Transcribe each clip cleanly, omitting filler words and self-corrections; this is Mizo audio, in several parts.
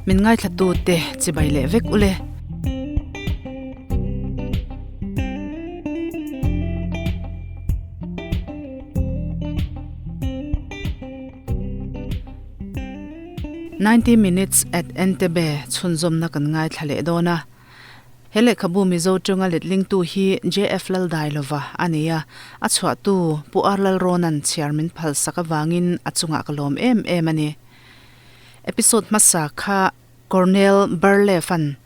Min ngaithla te chibai leh vek ule. 90 minutes at Entebbe chhunzawmna kan ngaithla leh dawn a. He lehkhabu Mizo tawnga letlingtu hi JF Laldailova a ni a, a chhuahtu Pu R Lalrawna'n chhiar min phalsak avangin a chungah ka lawm em em a ni. Episode hmasa kha Cornel Barlev-a'n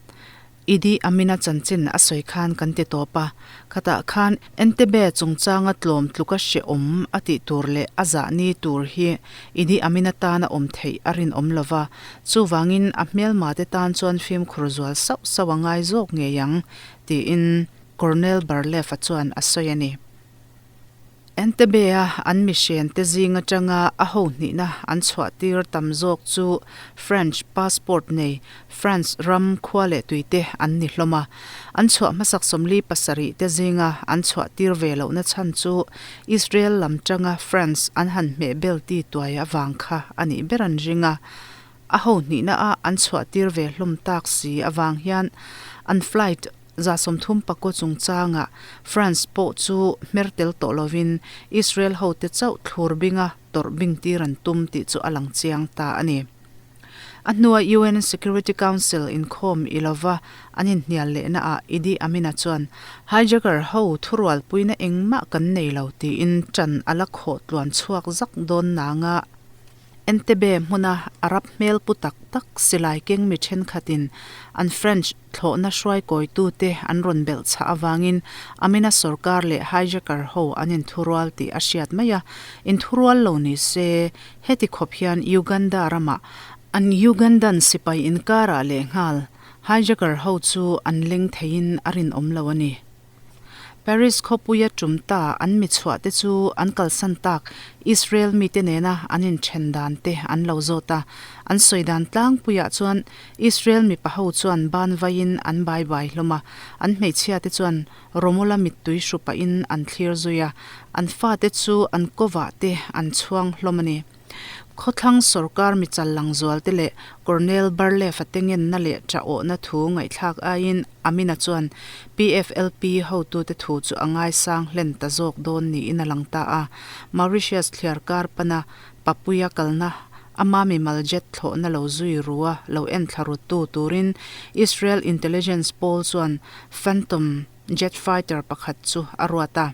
Idi Amin-a chanchin a sawi khan kan ti tawp a, khatah khan Entebbe chungchanga tlawm tluka hrehawm a tih tur leh a zah ni tur hi Idi Amin-a tan a awm theih a rinawm lo va, chuvangin a hmelmate tan chuan fimkhur zual sauh sauh a ngai zawk ngei ang, tiin Cornel Barlev-a chuan a sawi a ni. Entebbe-a an mihrente zing atanga a ho hnihna an chhuahtir tam zawk chu French passport nei France ram khua leh tuite an ni hlawm a. An chhuah hmasak 47 te zinga an chhuahtir ve lohna chhan chu Israel lam tanga France an han hmeh bel ti tuai avang kha a nih ber an ring a. A ho hnihna a an chhuahtir ve hlawm tak si avang hian an flight 34 chungchangah France pawh chu hmer tel tawh lovin Israel hote chauh thlur binga tawrh bing tir an tum tih chu a lang chiang ta a ni. A hnua UN Security Council inkhawm i lova an inhnial lehna ah Idi Amina chuan hijacker ho thurualpuina engmah kan nei lo tiin ṭan a la khawh tluan chhuak zak dawn nanga Entebbe hmuna Arab hmel pu tak tak silai keng mi thenkhatin an French thlawhna hruaikawitute an rawn belh chhah avangin Amina sorkar leh hijacker ho an inthurual tih a hriat mai a, inthurual lo ni se heti khawp hian Uganda ramah an Ugandan sipai inkarah lehnghal hijacker ho chu an leng theiin a rinawm lo a ni. Paris khawpuia tum ta an mi chhuah te chu an kalsan tak Israel mite nena an inthen dan te an lo zawt a. An sawi dan tlangpuiah chuan Israel mipa ho chuan ban vaiin an bai bai hlawm a, an hmeichhia te chuan Romula mittui hru pahin an thlir zui a, an fate chu an kawvah te an chhuang hlawm a ni. Khawthlang sorkar mi chal lang zual te leh Colonel Barlev-a te ngenna leh ṭahawhna thu ngaihthlak aiin Amina chuan PFLP hotute thu chu a ngaisang hlen ta zawk dawn niin a lang ta a. Mauritius thliarkar pana Papuia kalna ama mimal jet thlawhna lo zui rua lo enthla ruttu turin Israel Intelligence pawl chuan Phantom jet fighter pakhat chu a ruat a.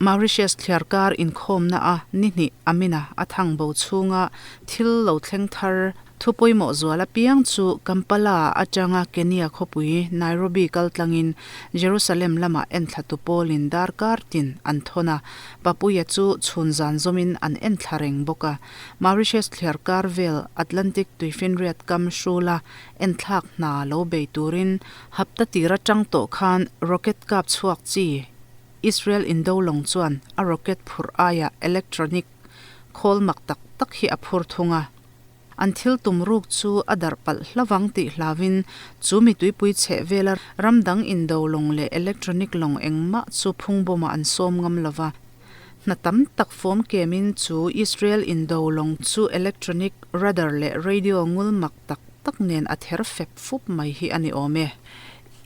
Mauritius thliarkar inkhawmna a ni hnih Amina a thang bo chhunga thil lo thleng thar thu pawimawh zual apiang chu Kampala atanga Kenya khawpui Nairobi kal tlangin Jerusalem lamah enthlatu pawlin darkar tin an thawn a, Papuia chu chhun zan zawmin an enthla reng bawk a. Mauritius thliarkar vel Atlantic tuifinriat kam hrula enthlak hna lo bei turin hapta tir atang tawh khan rocket kap chhuak chi Israel indo lawng chuan a rocket phurh aiah electronic khawl mak tak tak hi a phur thung a. An thil tum ruk chu a darh palh hlavang tih hlauin chu mi tuipui chheh vela ram dang indo lawng leh electronic lawng engmah chu phungbawmah an sawm ngam lo va. Hna tam tak fawm kemin chu Israel indo lawng chu electronic radar leh radio ngul mak tak tak nen a ther fep fup mai hi a ni awm e.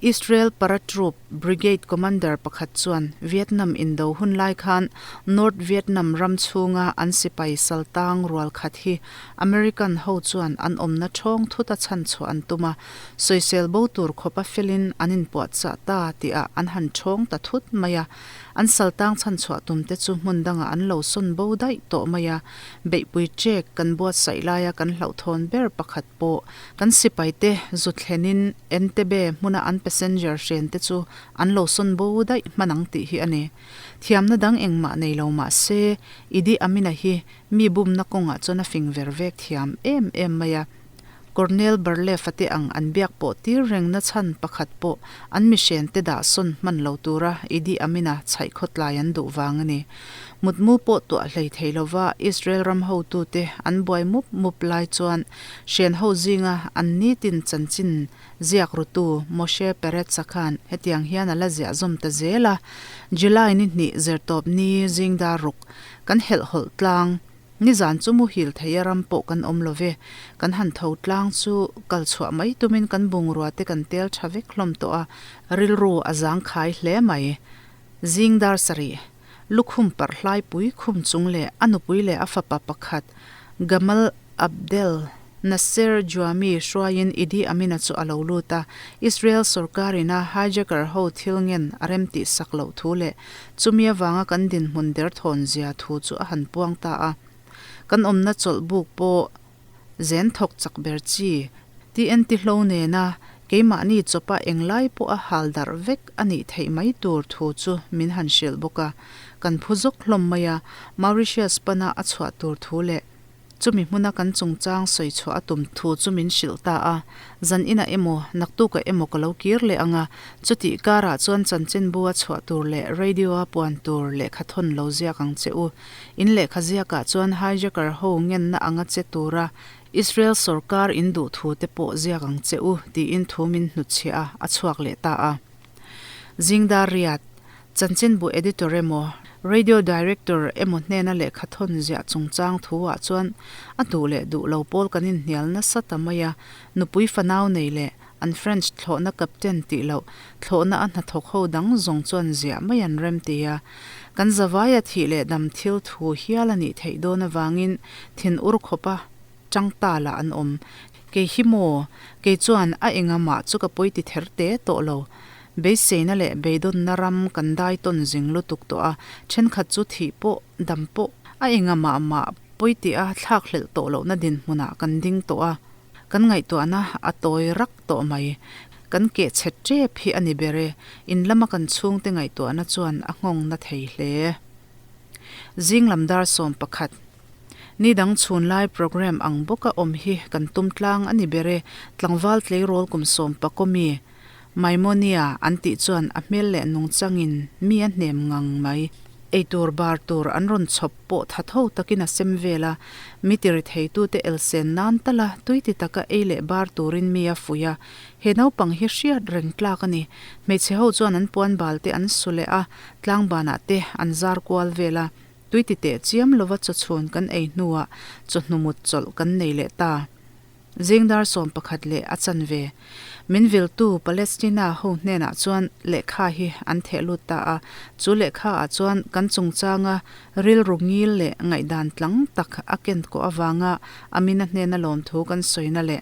Israel Paratroop Brigade Commander pakhat chuan Vietnam indo hun lai khan North Vietnam ram chhunga an sipai saltang rual khat hi American ho chuan an awmna thawng thuta chhan chhuah an tum a, sawisel bo tur khawpa felin an inpuahchah ta tihah an han thawng ta thut mai a. An saltang chhan chhuah tum te chu hmun dangah an lo sawn bo daih tawh mai a, beihpui ṭek kan buatsaih laia kan hlauhthawn ber pakhat pawh kan sipai te zu thlenin Entebbe hmuna an passenger hren te chu an lo sawn bo daih hman ang tih hi a ni. Thiamna dang engmah nei lo mah se, Idi Amina hi mi bumna kawngah chuan a fing ver vek thiam em em mai a. Cornel Barlev-a te ang an biak pawh tir rengna chhan pakhat pawh an mihren te dah sawn hman lo tura Idi Amina chhaih khawtlai an duh vang a ni. Mutmu pawh tuah hlei thei lova Israel ram hotute an buai mup mup lai chuan hren ho zinga an nitin chanchin ziak rutu Moshe Peretz-a khan hetiang hian a la ziah zawm ta zel a, July ni hnih zirtawp ni zingdar ruk kan helhhawlh tlang. Nizan chu muhil theia ram pawh kan awm lo ve. Kan han tho tlang chu kal chhuah mai tumin kan bungrua te kan tel tha vek hlawm tawh a, rilru a zangkhai hle mai. Zing dar sarih, lukhum parh hlaipui khum chung leh a nupui leh a fapa pakhat Gamal Abdel Nasser Juami hruaiin Idi Amin-a chu a lo lut a, Israel sorkarin a hijacker ho thil ngen a remtih sak loh thu leh chumi avanga kan dinhmun derthawn zia thu chu a han puang ta a. Kan awmna chawlh buk pawh zen thawk chak ber chi TNT hlo nena keimahni chawpa englai pawha hal darh vek a nih theih mai tur thu chu min han hrilh bawk a. Kan phu zawk hlawm mai a, Mauritius pana a chhuah tur thu leh Chumi hmuna kan chungchang sawi chhuah a tum thu chu min hrilh ta a, zan inah emaw, naktukah emaw ka lo kir leh ang a, chutih karah chuan chanchinbu a chhuah tur leh radio a puan tur lehkha thawn lo ziak ang che u. In lehkha ziakah chuan hijacker ho ngenna anga che tura Israel sorkar in duh thu te pawh ziak ang che u tiin thu min hnutchhiah a, a chhuak leh ta a. Zingdar Riat. Chanchinbu editor emaw, radio director emaw hnena lehkha thawn ziah chungchang thu-ah chuan a duh leh duh lo pawl kan inhnial nasa ta mai a, nupui fanau nei leh an French thlawhna captain tih loh thlawhna a hnathawk ho dang zawng chuan ziah mai an rem ti a. Kan zavaia thih leh dam thil thu hial a nih theih dawn avangin thin ur khawpa tang ta lah an awm. Kei hi maw? Kei chuan a engamah chu ka pawi ti ther te tawh lo. Beiseina leh beidawnna ram kan dai tawn zing lutuk tawh a, thenkhat chu thih pawh, dam pawh, a engamah mah pawi tih a thlak hlelh tawh lohna dinhmunah kan ding tawh a, kan ngaihtuahna a tawi rak tawh mai. Kan keh chhe tep hi a ni ber e, in lama kan chhungte ngaihtuahna chuan a nghawng na thei hle. Zing lam dar 11. Ni dang chhun lai programme ang bawka awm hi kan tum tlang a ni ber e, tlangval tleirawl kum sawm pakawmi, Maimonia an tih chuan a hmel leh nungchangin mi a hnem ngang mai. Eitur bar tur an rawn chhawp pawh tha tho takin a sem vel a, mi tiri theitute elsen nan tala tui ti taka ei leh bar turin mi a fuih a. He naupang hi hriat reng tlak a ni. Hmeichhe ho chuan an puan bal te an su leh a, tlangbanah te an zar kual vel a. Tui ti teh chiam lova chawchhun kan ei hnuah chawhnu mut chawlh kan nei leh ta. Zing dar 11 leh a chanve. Min viltu Palestina ho hnenah chuan lehkha hi an theh lut ta a, chu lehkha ah chuan kan chungchanga rilru ngil leh ngaihdan tlang tak a ken kawh avanga Amina hnena lawmthu kan sawina leh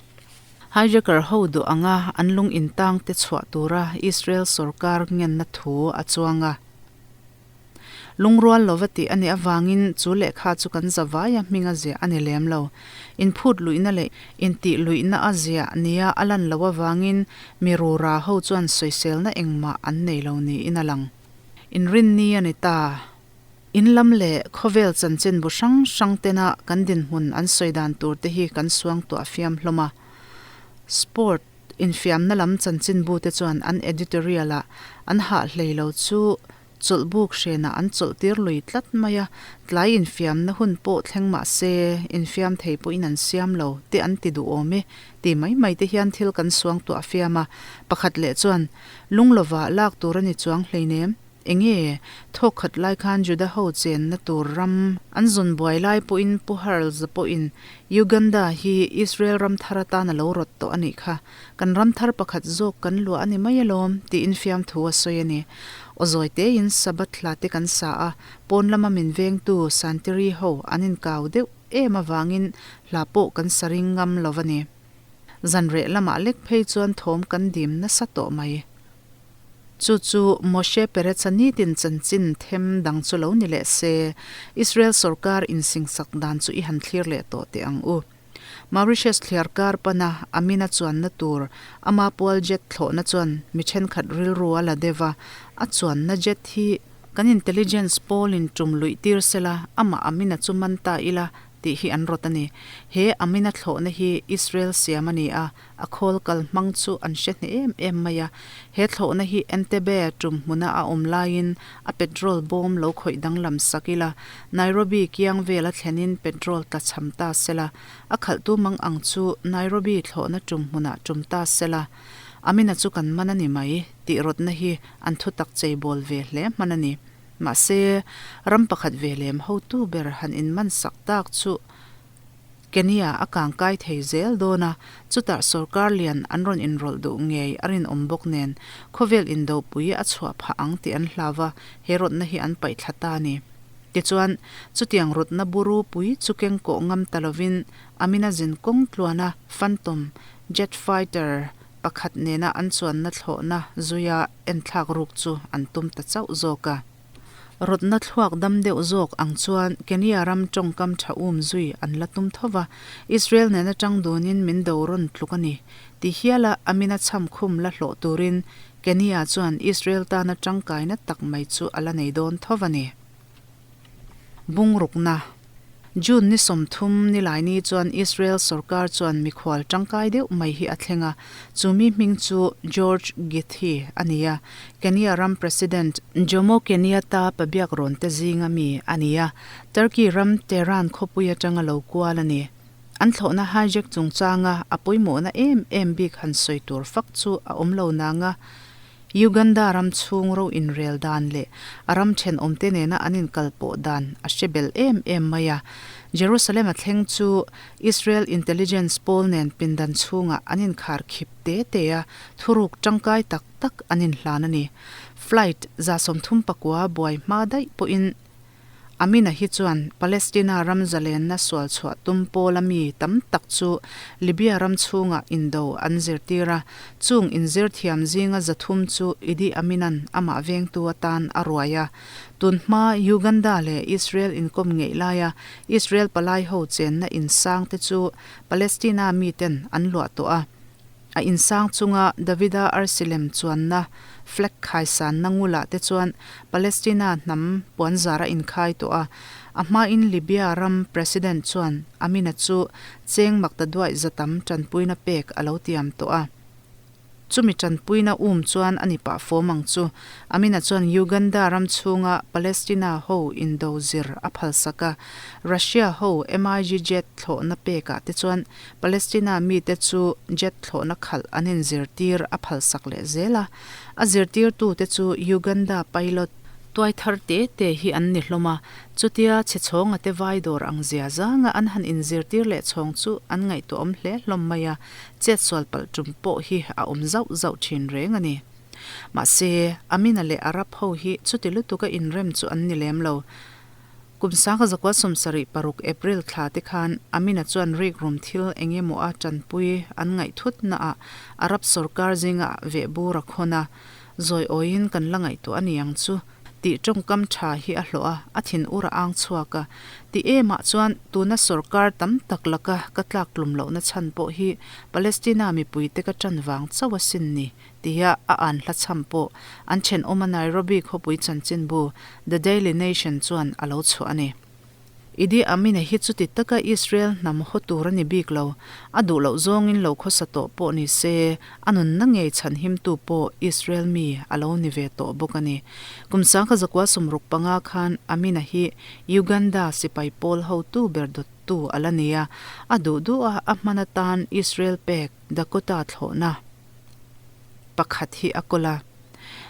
hijacker ho duh anga an lung intang te chhuah tura Israel sorkar ngenna thu a chuang a. Lungrual lova tih a nih avangin chu lehkha chu kan zavaia hming a ziah a ni lem lo. Inphut luihna leh intih luihna a ziah nia a lan loh avangin mi rura ho chuan sawiselna engmah an nei lo niin a lang. Inrinni a ni ta. In lam leh khawvel chanchinbu hrang hrang tena kan dinhmun an sawi dan tur te hi kan suangtuah fiam hlawm a. Sport infiamna lam chanchinbu te chuan an editorial-ah an hah hlei lo chu Chawlhbuk hrenah an chawlhtir lui tlat mai a, tlai infiamna hun pawh thleng mah se, infiam thei pawhin an siam lo te an ti duh awm e, ti mai mai te hian thil kan suangtuah fiam a. Pakhat leh chuan, Lung lova lak tur a ni chuang hleinem, enge thawk khat lai khan Juda ho chenna tur ram an zawn buai lai pawhin Pu Harlza pawhin Uganda hi Israel ram thar atan a lo rawt tawh a nih kha. Kan ram thar pakhat zawk kan luah a ni mai alawm, tiin fiamthu a sawi a ni. Aw zawi tein Sabbath hla te kan sa a, pawn lama min vengtu Santiri ho an inkau deuh em avangin hla pawh kan sa ring ngam lo a ni. Zanreh lamah lek phei chuan thawm kan dim nasa tawh mai. Chu chu Moshe Peretz-a nitin chanchin them dang chu lo ni leh se, Israel sorkar insingsak dan chu i han thlir leh tawh teh ang u. Mauritius thliar kar pana Amina chuanna tur ama pual jet thlawhna chuan mi thenkhat rilru a la deuh a, a chuanna jet hi kan intelligence pawlin tum luih tir sela amah Amina chu man ta ila tih hi an rawt a ni. He Amina thlawhna hi Israel siam a ni a, A khawl kal hmang chu an hre hneh em em mai a. He thlawhna hi Entebbe tum hmuna a awm laiin a petrol bawm lo khawih danglam sak ila, Nairobi kiang vel a thlenin petrol tla cham ta sela, a khalhtu mang ang chu Nairobi thlawhna tum hmunah tum ta sela, Amina chu kan man a ni mai, tih rawtna hi an thutak cheibawl ve hle hman a ni. Mahse, ram pakhat ve lem hotu ber han inman sak tak chu Kenya a kangkai thei zel dawn a, chutah sorkar lian an rawn inrawlh duh ngei a rinawm bawk nen khawvel indopui a chhuah phah ang tih an hlau a, he rawtna hi an paih thla ta a ni. Tichuan, chutiang rawtna buru pui chu keng kawh ngam ta lovin Amina zin kawng tluana Phantom jet fighter pakhat nena an chuanna thlawhna zuia enthlak ruk chu an tum ta chauh zawk a. Rawtna thluak dam deuh zawk ang chuan Kenya ram tawngkam tha um zui an la tum tho va, Israel nena tang dunin min do rawn tluk a ni ti hiala Amina chham khum la hlawh turin Kenya chuan Israel tana tangkaina tak mai chu a la nei dawn tho va ni. Bungrukna. June ni 30 nilaini chuan Israel sorkar chuan mikhual tangkai deuh mai hi a thleng a, chu mi hming chu George Githii a ni a, Kenya ram President Jomo Kenyatta pabiak rawn te zinga mi a ni a, Turkey ram Tehran khawpui atanga lo kual a ni. An thlawhna hijack chungchanga a pawimawhna em em bik han sawi tur fak chu a awm lo nanga, Uganda ram chhung ro inrel dan leh a ram thenawmte nena an inkalpawh dan a hre bel em em mai a. Jerusalem a thleng chu Israel intelligence pawl nen pindan chhungah an inkhar khip te te a, thuruk tangkai tak tak an inhlan a ni. Flight 39 buai hma daih pawhin Amina hi chuan Palestina ram zalenna sual chhuah tum pawla mi tam tak chu Libya ram chhungah indo an zirtir a, chung inzir thiam zinga 300 chu Idi Amin-a'n amah vengtu atan a ruai a. Tun hma Uganda leh Israel inkawm ngeih laia Israel palai ho chenna insang te chu Palestina miten an luah tawh a. A insang chunga Davida arsi lem chuanna flag khaisanna ngulah te chuan Palestina hnam puanzar a inkhai tawh a. A hmain Libya ram President chuan Amina chu cheng makta duaih za tam tanpuina pek a lo tiam tawh a. Chumi tanpuina um chuan a ni pah fawm ang chu. Amina chuan Uganda ram chhunga Palestina ho indo zir a phalsak a. Russia ho MiG jet thlawhna pekah te chuan Palestina mite chu jet thlawhna khalh an inzirtir a phalsak leh zel a, a zirtirtute chu Uganda pilot tuai thar te te hi an ni hlawm a, chutia chhe chhawnga te vai dawr ang zia zanga an han inzirtir leh chhawng chu an ngaihtuahawm hle hlawm mai a, chetsual palh tum pawh hi a awm zauh zauh thin reng a ni. Mahse, Amina leh Arab ho hi chuti lutuka inrem chu an ni lem lo. Kum 1976 April thla te khan Amina chuan rikrum thil eng emaw a tanpui an ngaih thut naah Arab sorkar zingah vehbur a khawn a, zawi awiin kan la ngaihtuah a ni ang chu tih tawngkam tha hi a hlawh a, a thin ur a ang chhuak a. Ti emah chuan tuna sorkar tam tak laka ka tlak tlum lohna chhan pawh hi Palestina mipuite ka tan vang chauh asin ni tia a an hla chham pawh an thenawma Nairobi khawpui chanchinbu The Daily Nation chuan a lo chhuah a ni. Idi Amin-a hi chuti taka Israel hnam haw tur a ni bik lo, a duh loh zawngin lo khawsa tawh pawh ni se, a nunna ngei chhanhimtu pawh Israel mi a lo ni ve tawh bawk a ni. Kum 1965 khan Amin-a hi Uganda sipai pawl hotu ber dawttu a la ni a, a duh duh a a hman atan Israel pek Dakota thlawhna pakhat hi a kawl a.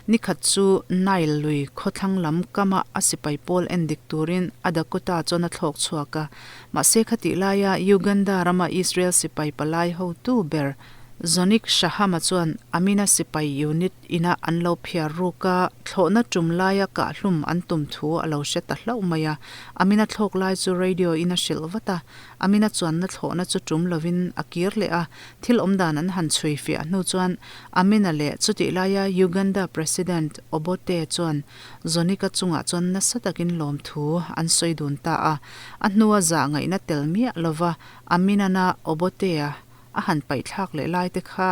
Nikhat chu Nile lui khawthlang lam kama a sipai pawl en dik turin a Dakota chuan a thlawk chhuak a. Mahse khatih laia Uganda rama Israel sipai palai hotu ber Zonik Shahama chuan Amina sipai unit ina an lo phiar ruk a, thlawhna tum laia kahhlum an tum thu a lo hre ta hlauh mai a. Amina thlawk lai chu radio in a hrilh vat a, Amina chuanna thlawhna chu tum lovin a kir leh a. Thil awmdan an han chhui fiah hnu chuan Amina leh chutih laia Uganda President Obote chuan Zonika chungah chuan nasa takin lawmthu an sawi dun ta a. A hnua zah ngaihna tel miah lova Aminana Obote-a a han paihthlak leh lai te kha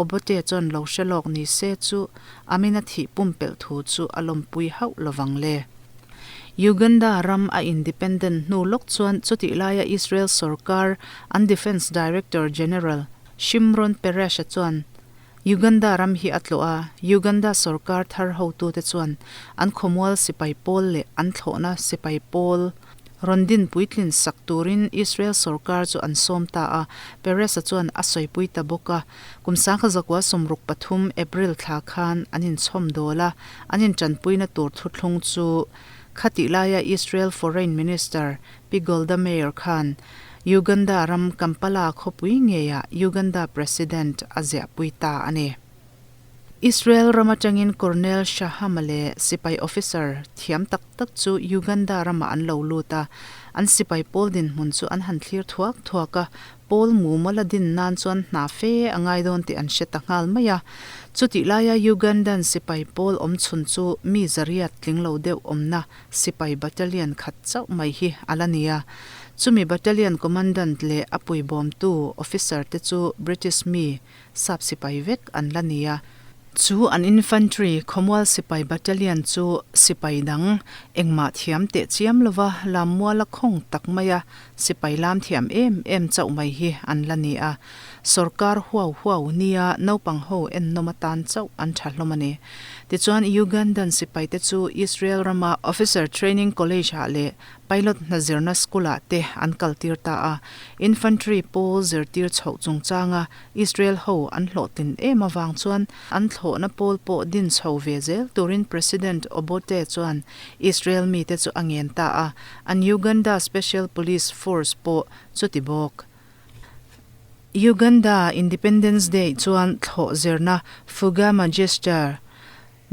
Obote chuan lo hre lawk ni se chu Amina thih pumpelh thu chu a lawmpui hauh lovang le. Uganda ram a independent hnu lawk chuan chutih laia Israel sorkar an Defence Director General Shimron Peres-a chuan Uganda ram hi a tlawh a, Uganda sorkar thar hotute chuan an khawmual sipai pawl leh an thlawhna sipai pawl. Rawn din puitlin sak turin Israel sorkar chu an sawm ta a, Peres-a chuan a sawipui ta bawk a. Kum 1963 April thla khan an inchhawm dawl a, an intanpuina tur thuthlung chu khatih laia Israel Foreign Minister Pi Golda Meir khan Uganda ram Kampala khawpui ngeiah Uganda President a ziahpui ta a ni. Israel ram atangin Colonel Shahama leh sipai officer thiam tak tak chu Uganda ramah an lo lut a, an sipai pawl dinhmun chu an han thlir thuak thuak a, pawl mumal a din nan chuan hna fe a ngai dawn tih an hre ta nghal mai a. Chutih laia Ugandan sipai pawl awm chhun chu mi zariat tling lo deuh awmna sipai battalion khat chauh mai hi a la ni a. Chumi battalion commandant leh a puibawmtu officer te chu British mi Sap sipai vek an la ni a. Chu an infantry khawmual sipai battalion chu sipai dang engmah thiam teh chiam lova lammuala khawng tak maia sipai lam thiam em em chauh mai hi an la ni a. Sorkar huau huau nia naupang ho ennawm atan chauh an tha hlawm a ni. Tichuan Ugandan sipaite chu Israel rama Officer Training College-ah leh Pilot hna zirna school-ah te an kaltir ta a, infantry pawl zirtir chhoh chungchanga Israel ho an hlawhtlin em avang chuan an thlawhna pawl pawh din chho ve zel turin President Obote chuan Israel mite chu a ngen ta a, an Uganda Special Police Force pawh chuti bawk. Uganda Independence Day chuan thlawh zirna Fouga Magister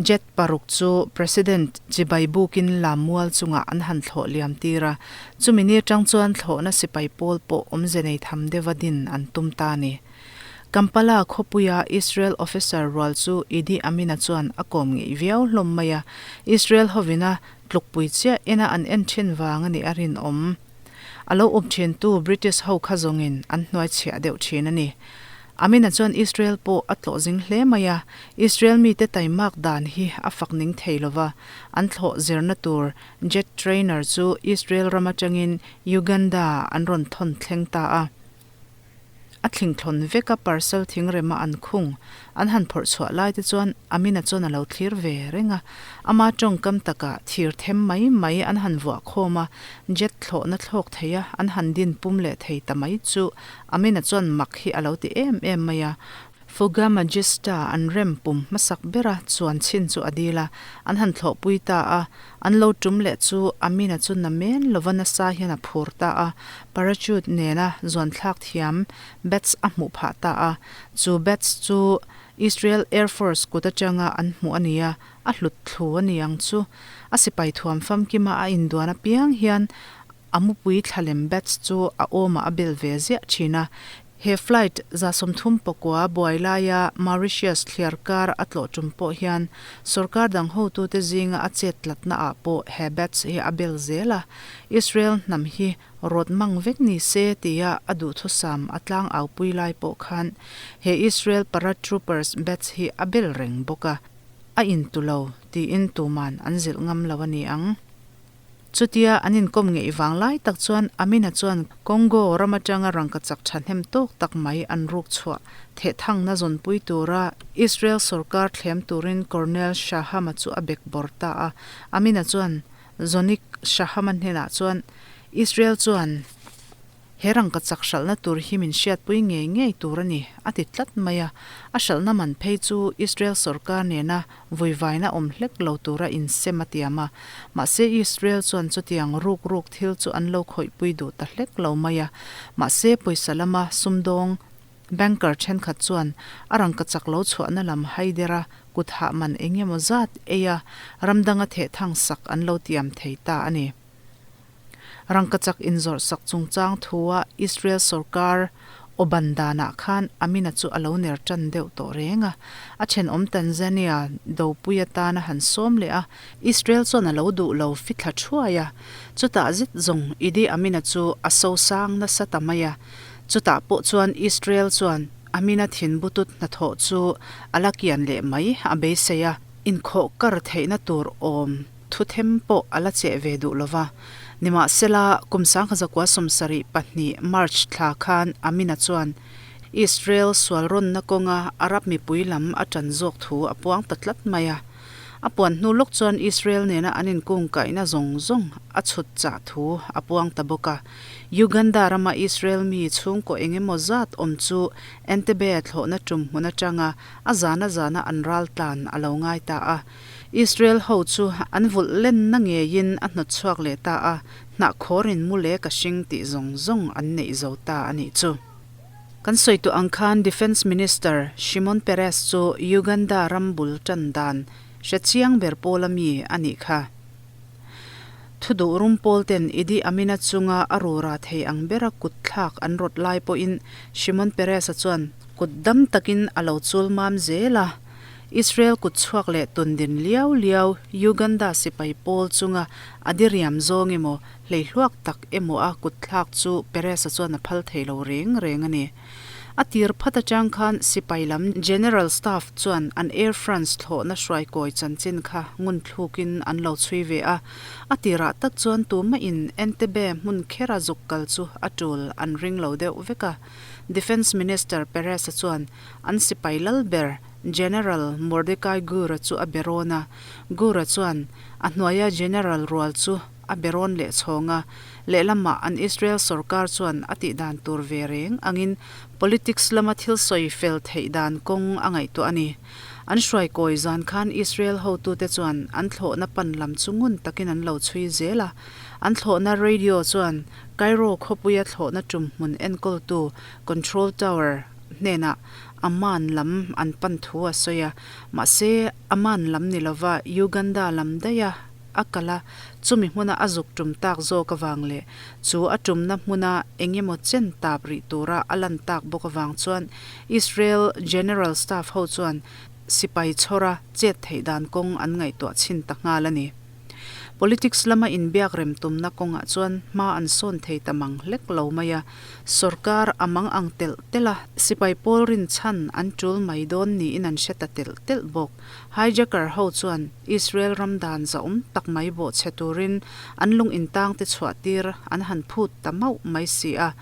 Jet paruk chu President chibai bukin lammual chungah an han thlawh liam tir a, chumi ni atang chuan thlawhna sipai pawl pawh awmze nei tham deuha din an tum ta a ni. Kampala khawpuia Israel officer rual chu Idi Amin-a chuan a kawm ngeih viau hlawm mai a, Israel hovina tlukpui chiah ena an en thin vang a nih a rinawm. A lo awm thintu British ho kha zawngin an hnuaichhiah deuh thin a ni. Amina chuan Israel pawh a tlawh zing hle mai a, Israel mite taimak dan hi a fak ning thei lo va, an thlawh zirna tur jet trainer chu Israel ram atangin Uganda an rawn thawn thleng ta a. A thlingthlawn veka parcel thingrema an khung an han phawrh chhuah lai te chuan Amina chuan a lo thlir ve reng a, ama tawngkam takah thir them mai mai an han vuah khawm a, jet thlawhna thlawk thei a an han din pum leh thei ta mai chu Amina chuan mak hi a lo ti em em mai a, Fouga Magista an rem pum hmasak bera chuan chhin chu a dil a, an han thlawhpui ta a, an lo tum leh chu Amina chu na men lova nasa hian a phur ta a, parachute nena zuanthlak thiam bats a hmuh phah ta a, chu bats chu Israel Air Force kut atanga an hmuh a ni a, a hlut thlu a ni ang chu. A sipai thuam famkima a induan apiang hian A mupui thlalem bats chu a awmah a bel ve ziah thin a. He flight 35 buai laia Mauritius thliar kar a tlawh tum pawh hian sorkar dang hotute zinga a chet tlatna ah pawh he bats hi a bel zel a. Israel hnam hi rawt mang vek ni se tia a duhthusam a tlang aupui lai pawh khan he Israel paratroopers bats hi a bel reng bawk a. A intu lo tiin tuman an zilh ngam lo a ni ang. Chutia an inkawm ngeih vang lai tak chuan Amina chuan Congo ram atanga rangkachak thahnem tawk tak mai an ruk chhuah thehthangna zawnpui tura Israel sorkar thlem turin Colonel Shahama chu a bek bawr ta a. Amina chuan Zonik Shahama hnenah chuan Israel chuan He rangkachak hralhna tur hi min hriatpui ngei ngei tur a ni, a ti tlat mai a. A hralhna man phei chu Israel sorkar nena vuivaina awm hlek lo tura insem a tiam a. Mahse Israel chuan chutiang ruk ruk thil chu an lo khawihpui duh ta hlek lo mai a. Mahse pawisa lama sumdawng banker thenkhat chuan a rangkachak lo chhuahna lam haidera kut hah man eng emaw zat ei a ramdanga thehthang sak an lo tiam thei ta a ni. Rangkachak inzawrh sak chungchang thua Israel sorkar awban danah khan Amina chu a lo ner tan deuh tawh reng a. A thenawm Tanzania dopui atana han sawm leh a, Israel chuan a lo duh lo fithla thuai a. Chutah zet zawng Idi Amina chu a sosang nasa ta mai a. Chutah pawh chuan Israel chuan Amina thinbutut hnathawh chu a la kian leh mai a beisei a, inkhawh kar theihna tur awm. Thuthem pawh a la cheh ve duh lo va. Nimahsela, kum 1972 March thla khan Amina chuan Israel sualrawnna kawnga Arab mipui lam a tan zawk thu a puang ta tlat mai a. A puan hnu lawk chuan Israel nena an inkungkaihna zawng zawng a chhut chah thu a puang ta bawk a. Uganda rama Israel mi chhungkaw eng emaw zat awm chu Entebbe thlawhna tum hmun atanga a zana zana an ral tlan a lo ngai ta a. Israel ho chu an vulh lenna ngeiin a hnawt chhuak leh ta a, hnahkhawrin mu leh ka hring tih zawng zawng an neih zo ta a nih chu. Kan sawi tawh ang khan Defence Minister Shimon Peres chu Uganda ram bul tan dan hre chiang ber pawla mi a nih kha. Thu duh rum pawl ten Idi Amina chunga a rura thei ang bera kut thlak an rawt lai pawhin Shimon Peres-a chuan kut dam takin a lo chul mam zel a. Israel kut chhuak leh tun din liau liau Uganda sipai pawl chunga a diriam zawng emaw Hleihluak tak emaw a kutthlak chu Perez-a chuan a phal thei lo reng reng a ni. A tir phat atang khan sipai lam General Staff chuan an Air France thlawhna hruaikawi chanchin kha ngunthlukin an lo chhui ve a. A tirah tak chuan tumahin Entebbe hmun khera zuk kal chu a tul an ring lo deuh vek a. Defence Minister Perez-a chuan an sipai lal ber General Mordecai Gur-a chu a be rawn a. Gur-a chuan a hnuaia General rual chu a be rawn leh chhawng a, lehlamah an Israel sorkar chuan a tih dan tur ve reng angin politics lama thil sawi fel theih dan kawng a ngaihtuah a ni. An hruaikawi zan khan Israel hotute chuan an thlawhna pan lam chu ngun takin an lo chhui zel a, an thlawhna radio chuan Cairo khawpuia thlawhna tum hmun enkawltu Control Tower hnenah Amman lam an pan thu a sawi a, mahse Amman lam ni lova Uganda lam daiha a kal a, chumi hmuna a zuk tum tak zawk avang leh chu a tumna hmuna eng emaw chen tap rih tura a lan tak bawk avang chuan Israel General Staff ho chuan sipai chhawra chet theih dan kawng an ngaihtuah chhin ta nghal a ni. Politics lama inbiak rem tumna kawngah chuan hma an sawn thei ta mang hlek lo mai a, sorkar a mang ang telh telh a, sipai pawl rinchhan an tul mai dawn niin an hre ta telh telh bawk. Hijacker ho chuan Israel ram dan zahawm tak mai bawhchhe turin an lung intang te chhuah tir an han phut ta mauh mai si a.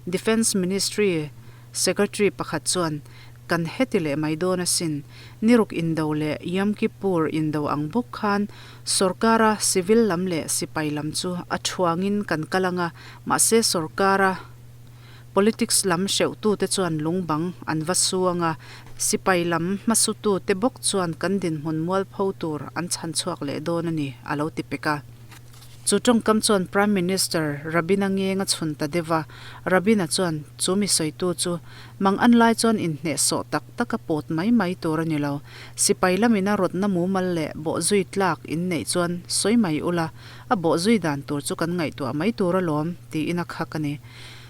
Defence Ministry Secretary pakhat chuan, Kan heti leh mai dawn asin, niruk indo leh Yom Kippur indo ang bawk khan sorkara civil lam leh sipai lam chu a thuangin kan kal ang a, mahse sorkara Politics lam hreuhtute chuan lungbang an va suang a, sipai lam hmasutute bawk chuan kan dinhmun mualpho tur an chhan chhuak leh dawn a ni, a lo ti pek a. Chu tawngkam chuan Prime Minister Rabin-a ngeng a chhun ta deuh a, Rabin-a chuan chu mi sawitu chu mang an lai chuan inhnehsawh tak tak a pawt mai mai tur a ni lo. Sipai lamin a rawtna mumal leh bawhzui tlak inneih chuan sawi mai ula, a bawhzui dan tur chu kan ngaihtuah mai tur alawm, tiin a khak a ni.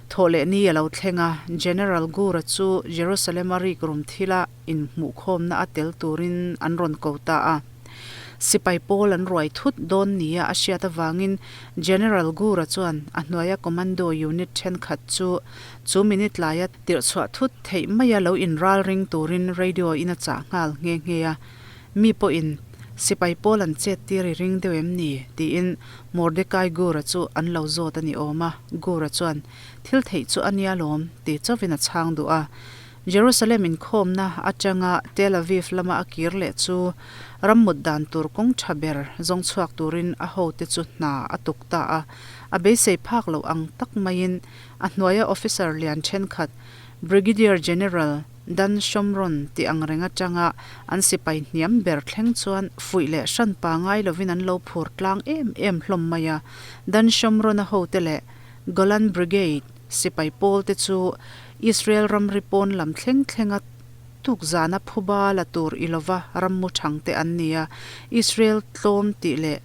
Thawh leh ni a lo thleng a, General Gura chu Jerusalem-a rikrum thila inhmuhkhawmna a tel turin an rawn ko ta a. Sipai pawl an ruai thut dawn nia a hriat avangin General Gura chuan a hnuaia commando unit thenkhat chu chu minute laia tirhchhuah thut theih maia lo inralring turin radio-in a chah nghal nghe nghe a. Mi pawhin sipai pawl an chet tir i ring deuh em ni? tiin Mordecai Gura chu an lo zawt a ni awm a. Gura chuan, Thil theih chu a nia lawm, ti chauhin a chhang duh a. Jerusalem inkhawmna atanga Tel Aviv lama a kir leh chu rammut dan tur kawng tha ber zawng chhuak turin a hote chu hna a tuk ta a. A beisei phak loh ang tak maiin a hnuaia officer lian thenkhat Brigadier General Dan Shomron tih ang reng atanga an sipai hniam ber thleng chuan fuih leh hran pa ngai lovin an lo phur tlang em em hlawm mai a. Dan Shomron-a hote leh Golan Brigade sipai pawl te chu Israel ramri pawn lam thleng thlenga tukzana phuba la tur i lova rammu thang te an ni a. Israel tlawm tih leh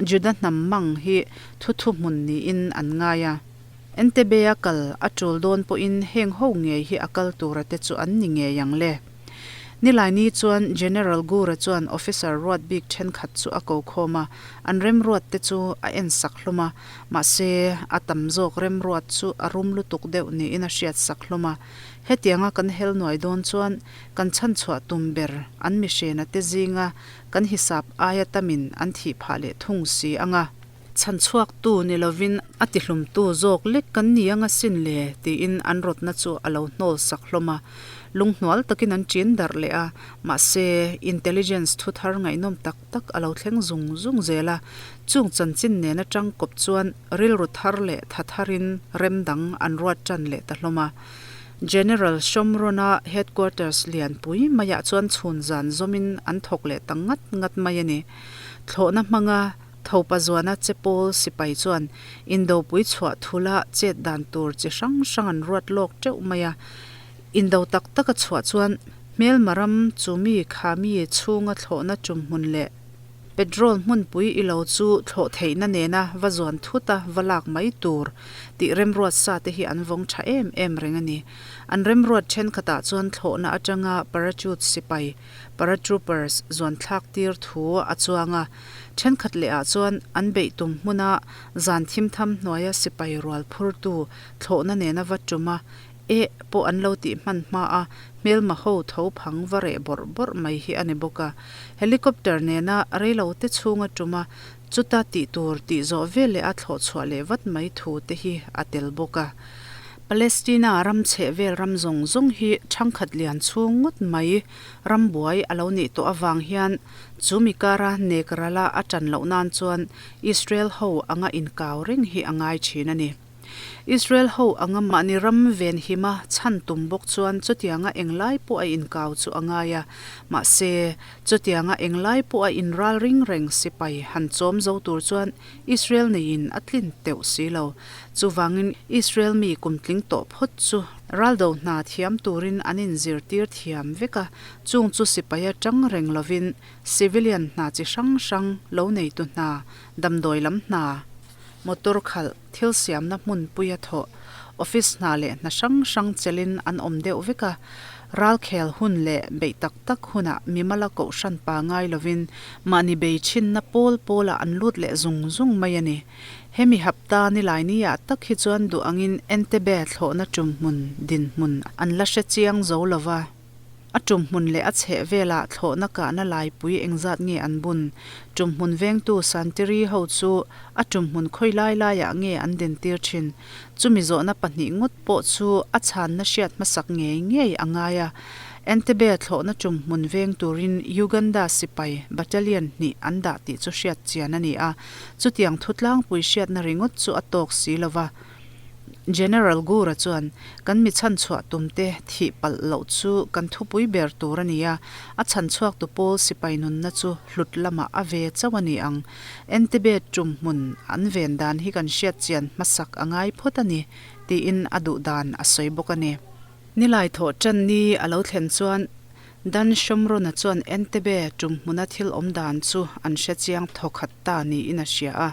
Juda hnam mang hi thuthu hmun niin an ngai a. Entebbe-a kal a tul dawn pawhin heng ho ngei hi a kal tura te chu an ni ngei ang le. Nilaini chuan General Gura chuan officer ruat bik thenkhat chu a ko khawm a, an remruat te chu a en sak hlawm a, mahse a tam zawk remruat chu a rum lutuk deuh niin a hriat sak hlawm a. Hetianga kan hel nuai dawn chuan kan chhanchhuah tum ber an mihrena te zinga kan hisap aia tamin an thih phah leh thung si ang a. chhanchhuaktu ni lovin a tihlumtu zawk lek kan ni ang asin le, tiin an rawtna chu a lo hnawl sak hlawm a. Lunghnual takin an ṭin darh leh a, mahse, intelligence thu thar ngaihnawm tak tak a lo thleng zung zung zel a. Chung chanchin nen aṭang kawp chuan rilru thar leh tha tharin rem dang an ruat ṭan leh ta hlawm a. General Shomron-a headquarters lianpui maiah chuan chhun zan zawmin an thawk leh ta ngat ngat mai a ni. Thlawhna hmanga Thopa zuana che pawl sipai chuan indopui chhuah thula chet dan tur chi hrang hrang an ruat lawk teuh mai a. Indo tak tak a chhuah chuan hmelma ram chu mi kha mi chhunga thlawhna tum hmun leh petrol hmunpui i lo chu thlawh theihna nena va zuan thut a va lak mai tur tih remruat sa te hi an vawng tha em em reng a ni. An remruat thenkhatah chuan thlawhna atanga parachute sipai paratroopers zuan thlak tir thu a chuang a. Thenkhat leh ah chuan an beih tum hmuna zan thim tham hnuaia sipai rual phurtu thlawhna nena va tum a, eh pawh an lo tih hman hma a, hmelma ho tho phang va reh bawrh bawrh mai hi a ni bawk a. Helicopter nena reilo te chhunga tum a, chuta tih tur tih zawh veleh a thlawh chhuah leh vat mai thu te hi a tel bawk a. Palestina ram chheh vel ram zawng zawng hi thangkhat lian chhung ngawt mai ram buai a lo nih tawh avang hian Chu mi kara nek rala a ṭan loh nan chuan Israel ho anga inkau reng hi a ngai ṭhin a ni. Israel ho anga mahni ram venhima chhan tum bawk chuan chutianga englai pawh a inkau chu a ngai a, mahse, chutianga englai pawh a inral ring reng sipai han chawm zo tur chuan Israel neiin a tlin teuh si lo. Chuvangin Israel mi kumtling tawh phawt chu raldo hna thiam turin an inzirtir thiam vek a, Chung chu sipai atang reng lovin civilian hna chi hrang hrang, lo neitu hna, damdawi lam hna, motor khalh, thil siamna hmunpuia thawh, office hna leh hna hrang hrang chelin an awm deuh vek a. Ralkhel hun leh beih tak tak hunah mimala kohhran pa ngai lovin mahni bei thinna pawl pawlah an lut leh zung zung mai a ni. Hemi hapta nilaini ah tak hi chuan duh angin Entebbe thlawhna tumhmun dinhmun an la hre chiang zo lova. A tumhmun leh a chheh velah thlawhna kahna laipui engzat nge an bun? Tumhmun vengtu Santiri ho chu a tumhmun khawi lai laiah nge an dintir thin? Chumi zawhna pahnih ngawt pawh chu a chhanna hriat hmasak ngei ngei a ngai a. Entebbe thlawhna tumhmun veng turin Uganda sipai battalion hnih an dah tih chu hriat chian a ni a. Chutiang thutlangpui hriatna ringawt chu a tawk si lo va. General Gura chuan, Kan mi chhanchhuah tumte thih palh loh chu kan thupui ber tur a ni a, a chhanchhuaktu pawl sipai nunna chu hlut lamah a ve chauh a ni ang. Entebbe tum hmun an ven dan hi kan hriat chian hmasak a ngai phawt a ni, tiin a duh dan a sawi bawk a ni. Nilai thawh tan ni a lo thlen chuan Dan Shomron-a chuan Entebbe tum hmuna thil awm dan chu an hre chiang thawkhat ta niin a hria a.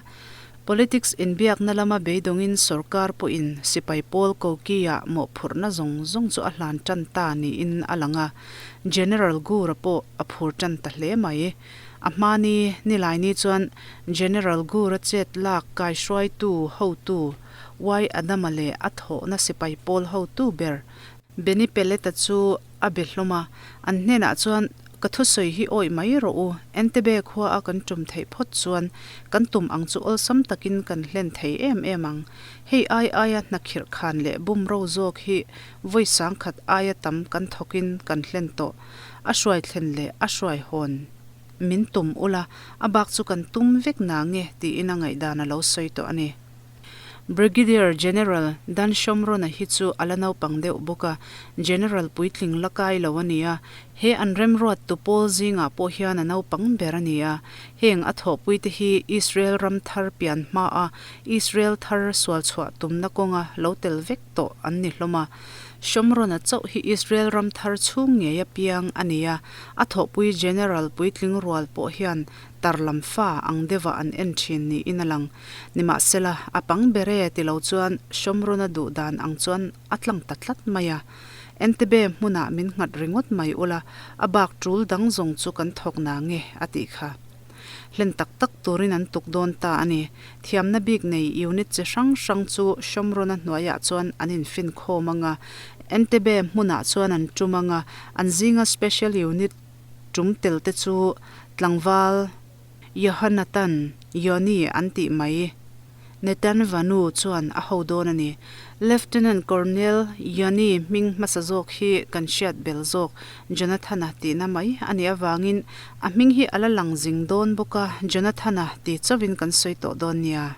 Politics inbiakna lama beidawngin sorkar pawhin sipai pawl koki-ah mawhphurhna zawng zawng chu a hlan tan ta niin a lang a, General Gura pawh a phur tan ta hle mai. A hmani Nilaini chuan General Gura chet lak kaihruaitu hotu Y Adama leh a thawhna sipai pawl hotu ber Benny Pellet-a chu a be hlawm a, an hnenah chuan, Ka thusawi hi awih mai rawh u, Entebbe khua a kan tum theih phawt chuan kan tum ang chu awlsam takin kan hlen thei em em ang. Hei ai aia hnakhirh khan leh bumro zawk hi vawi sangkhat aia tam kan thawkin kan hlen tawh. A hruai thlen leh a hruai hawn min tum ula, a bak chu kan tum vek na nge tiin a ngaihdan a lo sawi tawh a ni. Brigadier General Dan Shomron-a hi chu a la naupang deuh bawk a, General puitling la kai lo a ni a, he an remruattu pawl zingah pawh hian a naupang ber a ni a. Heng a thawhpuite hi Israel ram thar pian hmaa Israel thar sual chhuah tumna kawnga lo tel vek tawh an ni hlawm a. Shomron-a chauh hi Israel ram thar chhung ngei a piang a ni a, a thawhpui General puitling rual pawh hian tar lam fa ang deuhah an en thin niin a lang. Nimahsela, a pang ber e ti lo chuan Shomron-a duh dan ang chuan a tlang ta tlat mai a. Entebbe hmunah min nghat ringawt mai ula, a bak tul dang zawng chu kan thawk na nge a tih kha. Hlen tak tak turin an tuk dawn ta a ni. Thiamna bik nei unit chi hrang hrang chu Shomron-a hnuaiah chuan an infin khawm ang a, Entebbe hmunah chuan an tum ang a, an zinga special unit Tum tel te chu tlangval Yohanathan, Yoni an tih mai. Nathan Vanu chuan a ho dawn a ni. Lieutenant Colonel Yoni hming hmasa zawk hi kan hriat bel zawk Jonathana tihna mai a nih avangin a hming hi a la lang zing dawn bawk a, Jonathana ti chauhin kan sawi tawh dawn nia.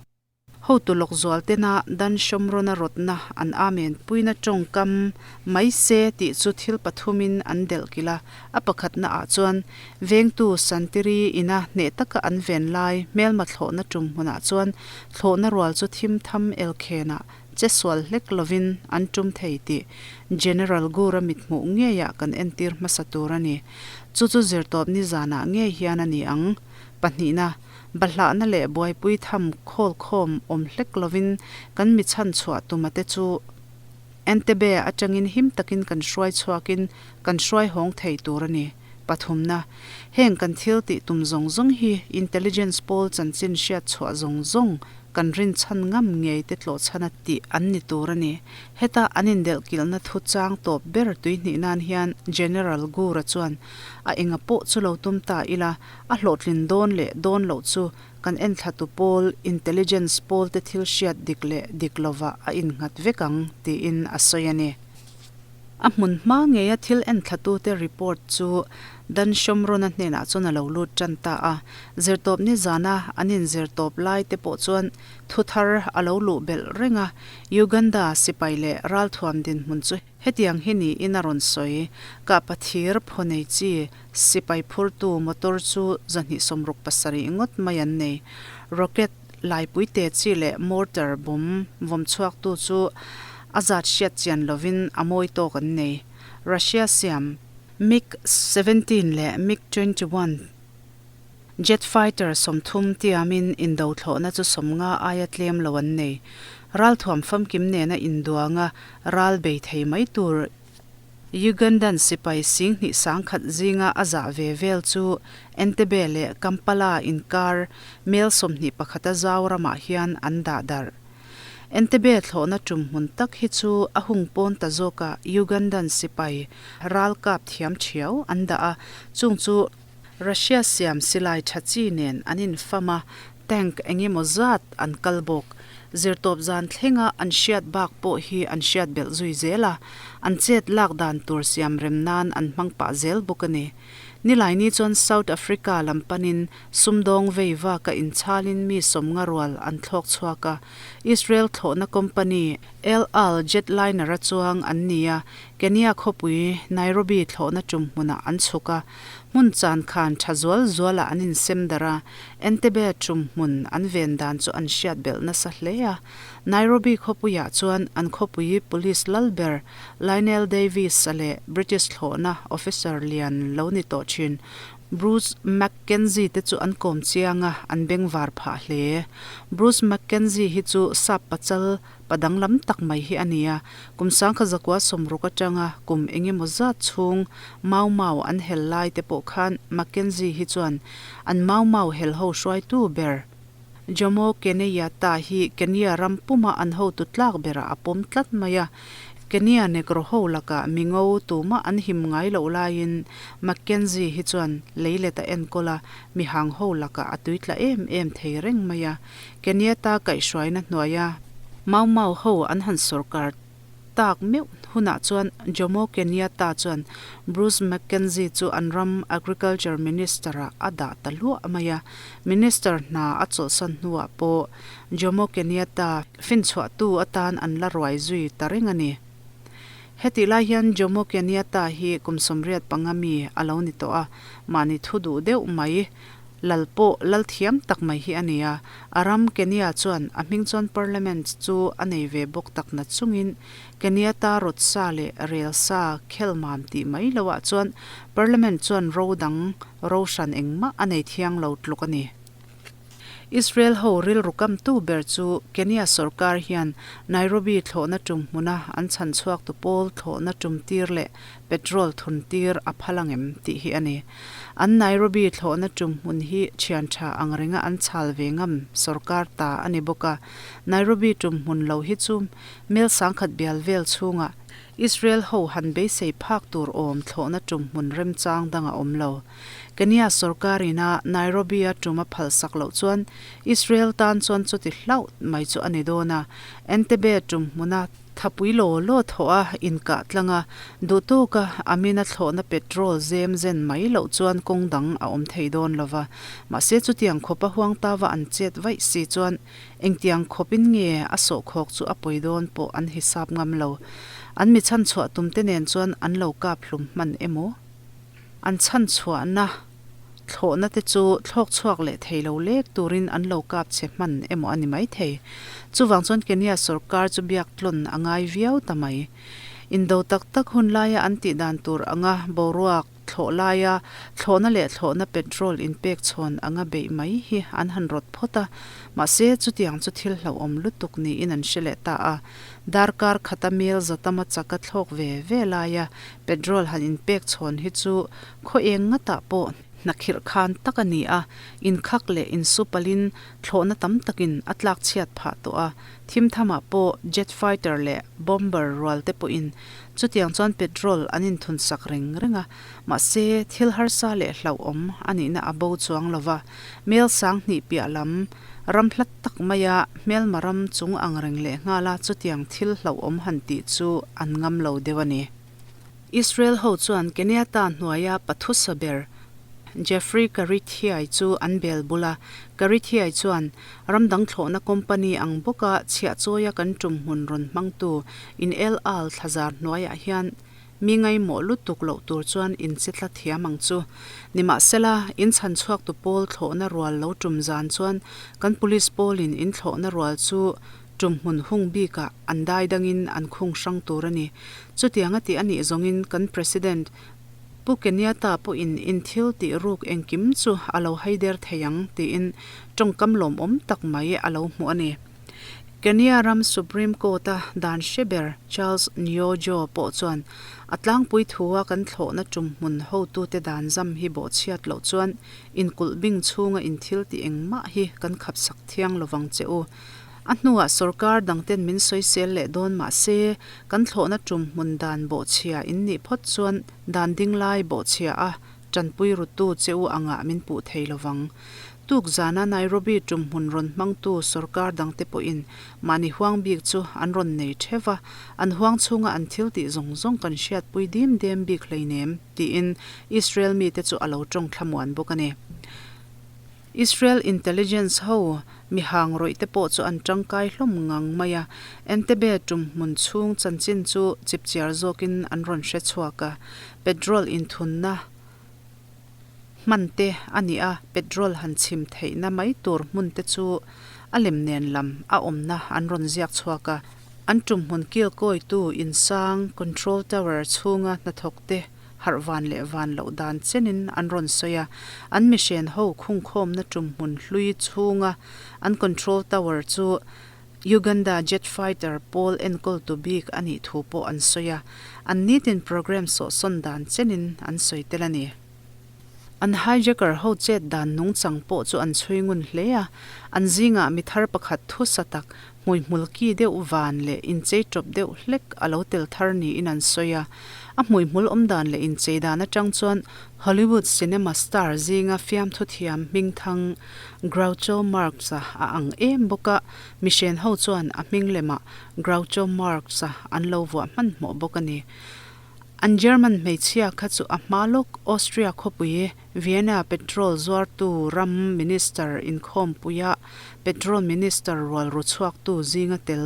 Hotu lawk zual tena Dan Shomrona rawtna an amen puina tawngkam mai se tih chu thil pathumin an delh kilh a, a pakhatna ah chuan vengtu Santiri ina hneh taka an ven lai hmelma thlawhna tum hmunah chuan thlawhna rual chu thim tham elkhenah che sual hlek lovin an tum thei tih General Gura mithmuh ngeiah kan entir hmasa tur a ni. Chu chu zirtawp nizanah ngei hian a ni ang. Pahnihna. Bahlahna leh buaipui tham khawlkhawm awm hlek lovin kan mi chhan chhuah tuma te chu Entebbe atangin him takin kan hruai chhuakin kan hruai hawng thei tur a ni. Pathumna, Heng kan thil tih tum zawng zawng hi intelligence pawl chanchin hriat chhuah zawng zawng kan rinchhan ngam ngei te tlawhchhana tih an ni tur a ni. Heta an indelhkilhna thu chang tawp ber tuihnih nan hian General Gura chuan a enga pawh chu lo tum ta ila, A hlawhtlin dawn leh dawn loh chu kan enthlatu pawl, intelligence pawl te thil hriat dik leh dik lovah a innghat vek ang, tiin a sawi a ni. A hmun hma ngeia thil enthlatute report chu Dan Shomrona hnenah chuan a lo lut tan ta a. Zirtawp nizana an inzirtawp lai te pawh chuan thu thar a lo luh belh reng a, Uganda sipai leh ralthuam dinhmun chu Hetiang hi niin a rawn sawi. Kahpa thir phaw nei chi sipai phurtu motor chu 267 ngawt mai an nei. Rocket, laipui te chi leh mortar bomb vawm chhuaktu chu a zat hriat chian lovin a mawi tawk an nei. Russia siam MiG 17 leh MiG 21 jet fighter 30 tiamin indo thlawhna chu 50 aia tlem lo an nei. Ralthuam famkim nena induanga Ral bei thei mai tur Ugandan sipai 20,000 zinga a zah ve vel chu Entebbe leh Kampala inkar mel 21 a zau ramah hian an dah darh. Entebbe thlawhna tum hmun tak hi chu a hung pawn ta zawkah Ugandan sipai ral kap thiam thiau an dah a, chung chu Russia siam silai tha chi nen an infam a, Tank engemaw zat an kal bawk. Zirtawp zan thlenga an hriat bak pawh hi an hriat belh zui zel a, an chet lak dan tur siam rem nan an hmang pah zel bawk a ni. Nilaini chuan South Africa lam panin sumdawng vei vaka inchhalin mi sawmnga rual an thlawk chhuak a, Israel thlawhna company El Al jetliner-a chuang an ni a, Kenya khawpui Nairobi thlawhna tum hmunah an chhuk a, Hmun chan khan tha zual zualah an insem darh a, Entebbe tum hmun an ven dan chu an hriat belh nasa hle a. Nairobi khawpuiah chuan an khawpui police lal ber Lionel Davis-a leh British thlawhna officer lian lo ni tawh thin Bruce McKenzie te chu an kawm chiang a, an bengvar phah hle. Bruce McKenzie hi chu sap pachal Pa danglam tak mai hi a ni a, kum 1960 atanga kum engemaw zat chhung Mau Mau an hel lai te pawh khan Mackenzie hi chuan an Mau Mau hel ho hruaitu ber Jomo Kenyatta hi Kenya ram puma an hotu tlak berah a pawm tlat mai a. Kenya Negro ho lakah mingo tumah an him ngai loh laiin Mackenzie hi chuan leilet a enkawl a, mihang ho lakah a tuitla em em thei reng mai a. Kenyatta kaihhruaina hnuaia Mau Mau ho an han sawrkar tak meuh hunah chuan Jomo Kenyatta chuan Bruce McKenzie chu an ram Agriculture Minister-ah a dah ta luah mai a. Minister hna a chawlhsan hnuah pawh Jomo Kenyatta finchhuahtu atan an la ruai zui ta reng a ni. Hetih lai hian Jomo Kenyatta hi kum 85 mi a lo ni tawh a, mahni thu duh deuh mai Lal pawh lal thiam tak mai hi a ni a, a ram Kenya chuan a hming chuan Parliament chu a nei ve bawk tak na chungin Kenyatta rawt sa leh rel sa khel mam tih mai loah chuan Parliament chuan ro dang ro hran engmah a nei thiang lo tluk a ni. Israel ho rilru kamtu ber chu Kenya sorkar hian Nairobi thlawhna tum hmuna an chhan chhuaktu pawl thlawhna tum tir leh petrol thun tir a phal angem tih hi a ni. An Nairobi thlawhna tum hmun hi thian tha ang renga an chhal ve ngam sorkar ta a ni bawk a, Nairobi tum hmun lo hi chu mel 10,000 bial vel chhungah. Israel ho han beisei phak tur awm thlawhna tum hmun remchang dang a awm lo. Kenya sorkar ina Nairobi a tum a phalsak loh chuan Israel tan chuan chuti hlauh mai chu a ni dawn a, Entebbe tum hmuna Thapui law law thawh a inkah tlang a, duhtawka Amina thlawhna petrol zem zen mai loh chuan kawng dang a awm thei dawn lo va. Mahse chutiang khawpa huangtava an chet vaih si chuan engtiang khawpin nge a sawhkhawk chu a pawi dawn pawh an hisap ngam lo. An mi chhanchhuah tumte nen chuan an lo kap hlum hman emaw? An chhanchhuahna Thlawhna te chu thlawk chhuak leh thei lo lek turin an lo kap che hman emaw a ni mai thei. Chuvang chuan Kenya sorkar chu biak tlawn a ngai viau ta mai. Indo tak tak hun laia an tih dan tur anga boruak thlawh laia thlawhna leh thlawhna petrol inpek chhawn anga beih mai hi an han rawt phawt a, mahse chutiang chu thil hlauhawm lutuk niin an hre leh ta a. Darkar khata mel zatama chaka thlawk ve ve laia petrol han inpek chhawn hi chu Khaw eng ngatah pawh hna khirh khan tak a ni a, inkhak leh insupalin thlawhna tam takin a tlak chhiat phah tawh a, thim thamah pawh jet fighter leh bomber rual te pawhin chutiang chuan petrol an inthun sak reng reng a, mahse thil harsa leh hlauhawm a nihna a bo chuang lo va, mel sang hnih piah lam ram hlat tak maia hmelma ram chung ang reng leh nghala chutiang thil hlauhawm han tih chu an ngam lo deuh a ni. Israel ho chuan Kenyatta hnuaia pathusa ber Jeffrey Karithiai chu an bel bul a, Karithiai chuan ramdang thlawhna company ang bawka chhiahchawia kan tum hmun rawn hmangtu in El Al thlazar hnuaiah hian mi ngaimawh lutuk loh tur chuan in che tla thiam ang chu. Nimahsela, in chhan chhuaktu pawl thlawhna rual lo tum zan chuan kan police pawlin in thlawhna rual chu Tum hmun hung bikah an dai dangin an khung hrang tur a ni. Chutiang a tih a nih zawngin kan President Pu Kenyatta pawhin in thil tih ruk engkim chu a lo haider thei ang tiin tawngkam lawmawm tak mai a lo hmuh a ni. Kenya ram Supreme Court-a dan hre ber Charles Nyojo pawh chuan a tlangpui thua kan thlawhna tum hmun hotute dan zam hi bawhchhiat loh chuan inkulh bing chhunga in thil tih engmah hi kan khapsak thiang lovang che u. A hnuah sorkar dangten min sawisel leh dawn mah se, kan thlawhna tum hmun dan bawhchhia in nih phawt chuan dan ding lai bawhchhia a tanpui rutu che u angah min puh thei lo vang. Tuk zana Nairobi tum hmun rawn hmangtu sorkar dangte pawhin mahni huang bik chu an rawn nei theuh va, an huang chhunga an thil tih zawng zawng kan hriatpui dim dem bik hleinem, tiin Israel mite chu a lo tawng thlamuan bawk a ni. Israel intelligence ho mihang rawih te pawh chu an tangkai hlawm ngang mai a, Entebbe tum hmun chhung chanchin chu chipchiar zawkin an rawn hre chhuak a, petrol inthunna hman te a ni a, petrol han chhim theihna mai tur hmun te chu a lem nen lam a awmna an rawn ziak chhuak a, an tum hmun kilkawitu insang control tower chhunga hnathawk te harh van leh van loh dan chenin an rawn sawi a, an mihren ho khungkhawmna tum hmun hlui chhunga an control tower chu Uganda jet fighter pawl enkawltu bik a nih thu pawh an sawi a, an nitin programme sawhsawn dan chenin an sawi tel a ni. An hijacker ho chet dan nungchang pawh chu an chhui ngun hle a, an zingah mi thar pakhat thusa tak hmuihmul ki deuh van leh inchei tawp deuh hlek a lo tel thar niin an sawi a. A hmuihmul awm dan leh inchei dan atang chuan Hollywood cinema star zinga fiamthu thiam hmingthang Groucho Marx-a a ang em bawk a, mihren ho chuan a hming lemah Groucho Marx-a an lo vuah hmanhmawh bawk a ni. An German hmeichhia kha chu a hma lawk Austria khawpui Vienna petrol zuartu ram minister inkhawmpuia petrol minister rual ru chhuaktu zinga tel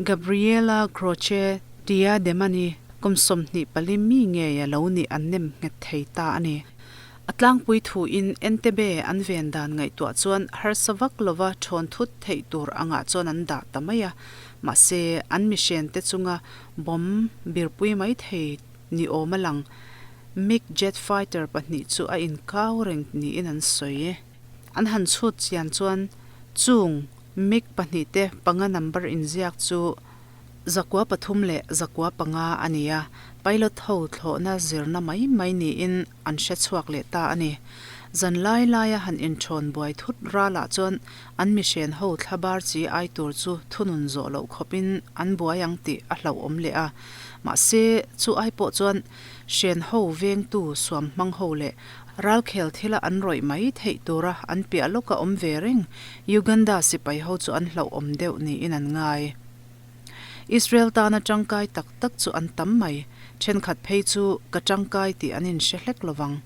Gabriela Croce Tiademani kum 24 mi ngei a lo nih an nem nghet thei ta a ni. A tlangpui thuin Entebbe an ven dan ngaihtuah chuan harsa vak lova thawn thut theih tur angah chuan an dah ta mai a, mahse an mihrente chunga Bomb birpui mai thei ni awm a lang. MiG jet fighter pahnih chu a inkau reng niin an sawi. An han chhut chian chuan chung MiG pahnih te panga number inziak chu 303 leh 95 a ni a, pilot ho thlawhna zirna mai mai niin an hre chhuak leh ta a ni. Zan lai laia han inṭhawn buai thut ralah chuan an mihren ho thlabar chi ai tur chu thunun zawh loh khawpin an buai ang tih a hlauhawm leh a. Mahse, chu ai pawh chuan hren ho vengtu suam hmang ho leh ralkhel thila an rawih mai theih tura an piah lawka awm ve reng Uganda sipai ho chu an hlauhawm deuh niin an ngai. Israel tana tangkai tak tak chu an tam mai, thenkhat phei chu ka tangkai tih an inhre hlek lovang.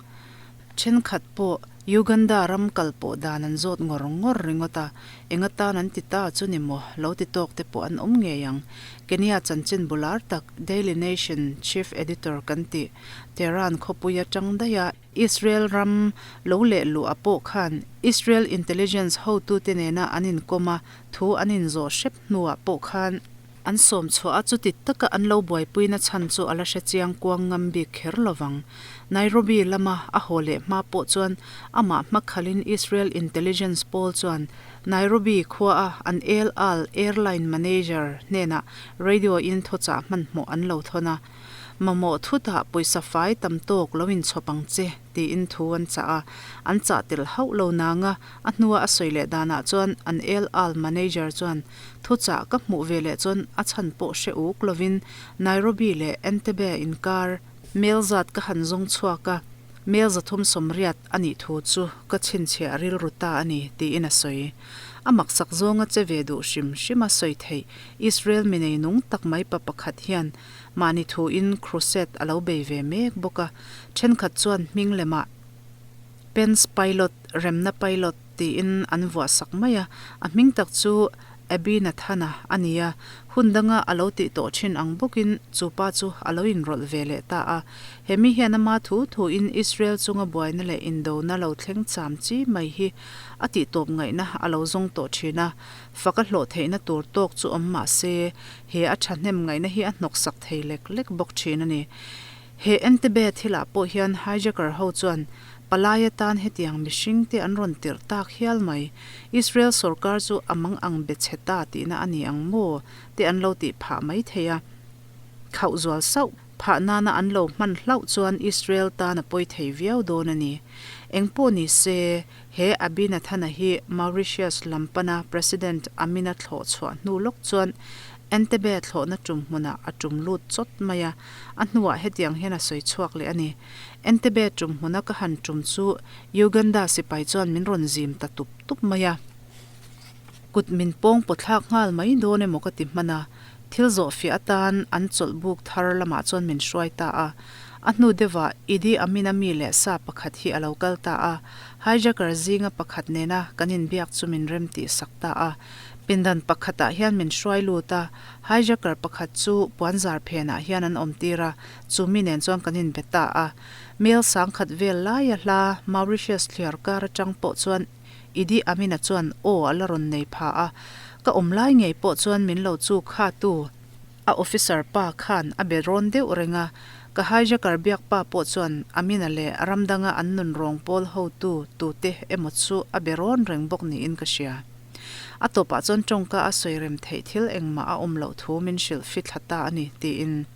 Thenkhat pawh Uganda ram kal pawh dan an zawt ngawr ngawr ringawt a, eng atan an ti ta chu ni maw lo ti tawk te pawh an awm ngei ang. Kenya chanchin bular tak Daily Nation Chief Editor kan tih Tehran khawpui atang daih a, Israel ram lo leh luh a pawh khan Israel intelligence hotute nena an inkawm a, thu an inzawh hrep hnuah pawh khan an sawm chhuah a, chuti taka an lo buaipuina chhan chu a la hre chiang kuang ngam bik kher lovang. Nairobi lama a haw leh hma pawh chuan amah hmakhalin Israel intelligence pawl chuan Nairobi khuaa an El Al airline manager hnenah radio-in thuchah hmanhmawh an lo thawn a. Mamawh thutah pawisa fai tam tawk lo inchhawp ang che, tiin thu an chah a. An chah tel hauh lo nanga a hnua a sawi leh danah chuan an El Al manager chuan thuchah ka hmuh ve leh chuan a chhan pawh hre uk lovin Nairobi leh Entebbe inkar mel zat ka han zawng chhuak a, mel 380 a nih thu chu ka chhinchhiah rilru ta a ni, tiin a sawi. A maksak zawnga che ve duh hrim hrim a sawi theih Israel mi nei nung tak mai pa pakhat hian Mahni thuin crusade a lo bei ve mek bawk a, thenkhat chuan hming lemah Pence Pilot, Remna Pilot, tiin an vuah sak mai a, a hming tak chu Abby Nathana a ni a, hun danga a lo tih tawh thin ang bawkin chu pa chu a lo inrawlh ve leh ta a. He mi hian ama thu thuin Israel chunga buaina leh indona lo thleng cham chi mai hi a tihtawp ngaihna a lo zawng tawh thin a, fak a hlawh theihna tur tawk chu awm mah se, He a thahnem ngaihna hi a hnawksak thei lek lek bawk thin a ni. He Entebbe thilah pawh hian hijacker ho chuan palai atan hetiang mihring te an rawn tirh tak hial mai. Israel sorkar chu a mang ang be chhe ta tihna a ni ang maw te an lo tih phah mai thei a. Khauh zual sauh phah nana an lo hman hlauh chuan Israel tan a pawi thei viau dawn a ni. Engpawh ni se, he Abinathana hi Mauritius lam pana President Amina thlawh chhuah hnu lawk chuan Entebbe thlawhna tum hmunah a tum lut chawt mai a, a hnuah hetiang hian a sawi chhuak leh a ni. Entebbe tum hmuna ka han tum chu Uganda sipai chuan min rawn zim ta tup tup mai a. Kut min pawng pawthlak nghal mai dawn emaw ka ti hman a, thil zawhfiah atan an chawlh buk thar lamah chuan min hruai ta a. A hnu deuhah Idi Amin-a mi leh sa pakhat hi a lo kal ta a, hijacker zinga pakhat nena kan inbiak chu min rem tih sak ta a. Pindan pakhatah hian min hruai lut a, hijacker pakhat chu puanzar phenah hian an awm tir a, chu mi nen chuan kan inbe ta a. Mel sangkhat vel laia hla Mauritius thliar kar atang pawh chuan Idi Amin-a chuan aw a la rawn nei pha a, ka awm lai ngei pawh chuan min lo chu kha tu a officer pa khan a be rawn deuh reng a, ka hijacker biak pa pawh chuan Amin-a leh ram danga an nun rawng pawl hotu tute emaw chu a be rawn reng bawk niin ka hria. A tawpah chuan tawngka a sawi rem theih thil engmah a awm loh thu min hrilh fithla ta a ni, tiin.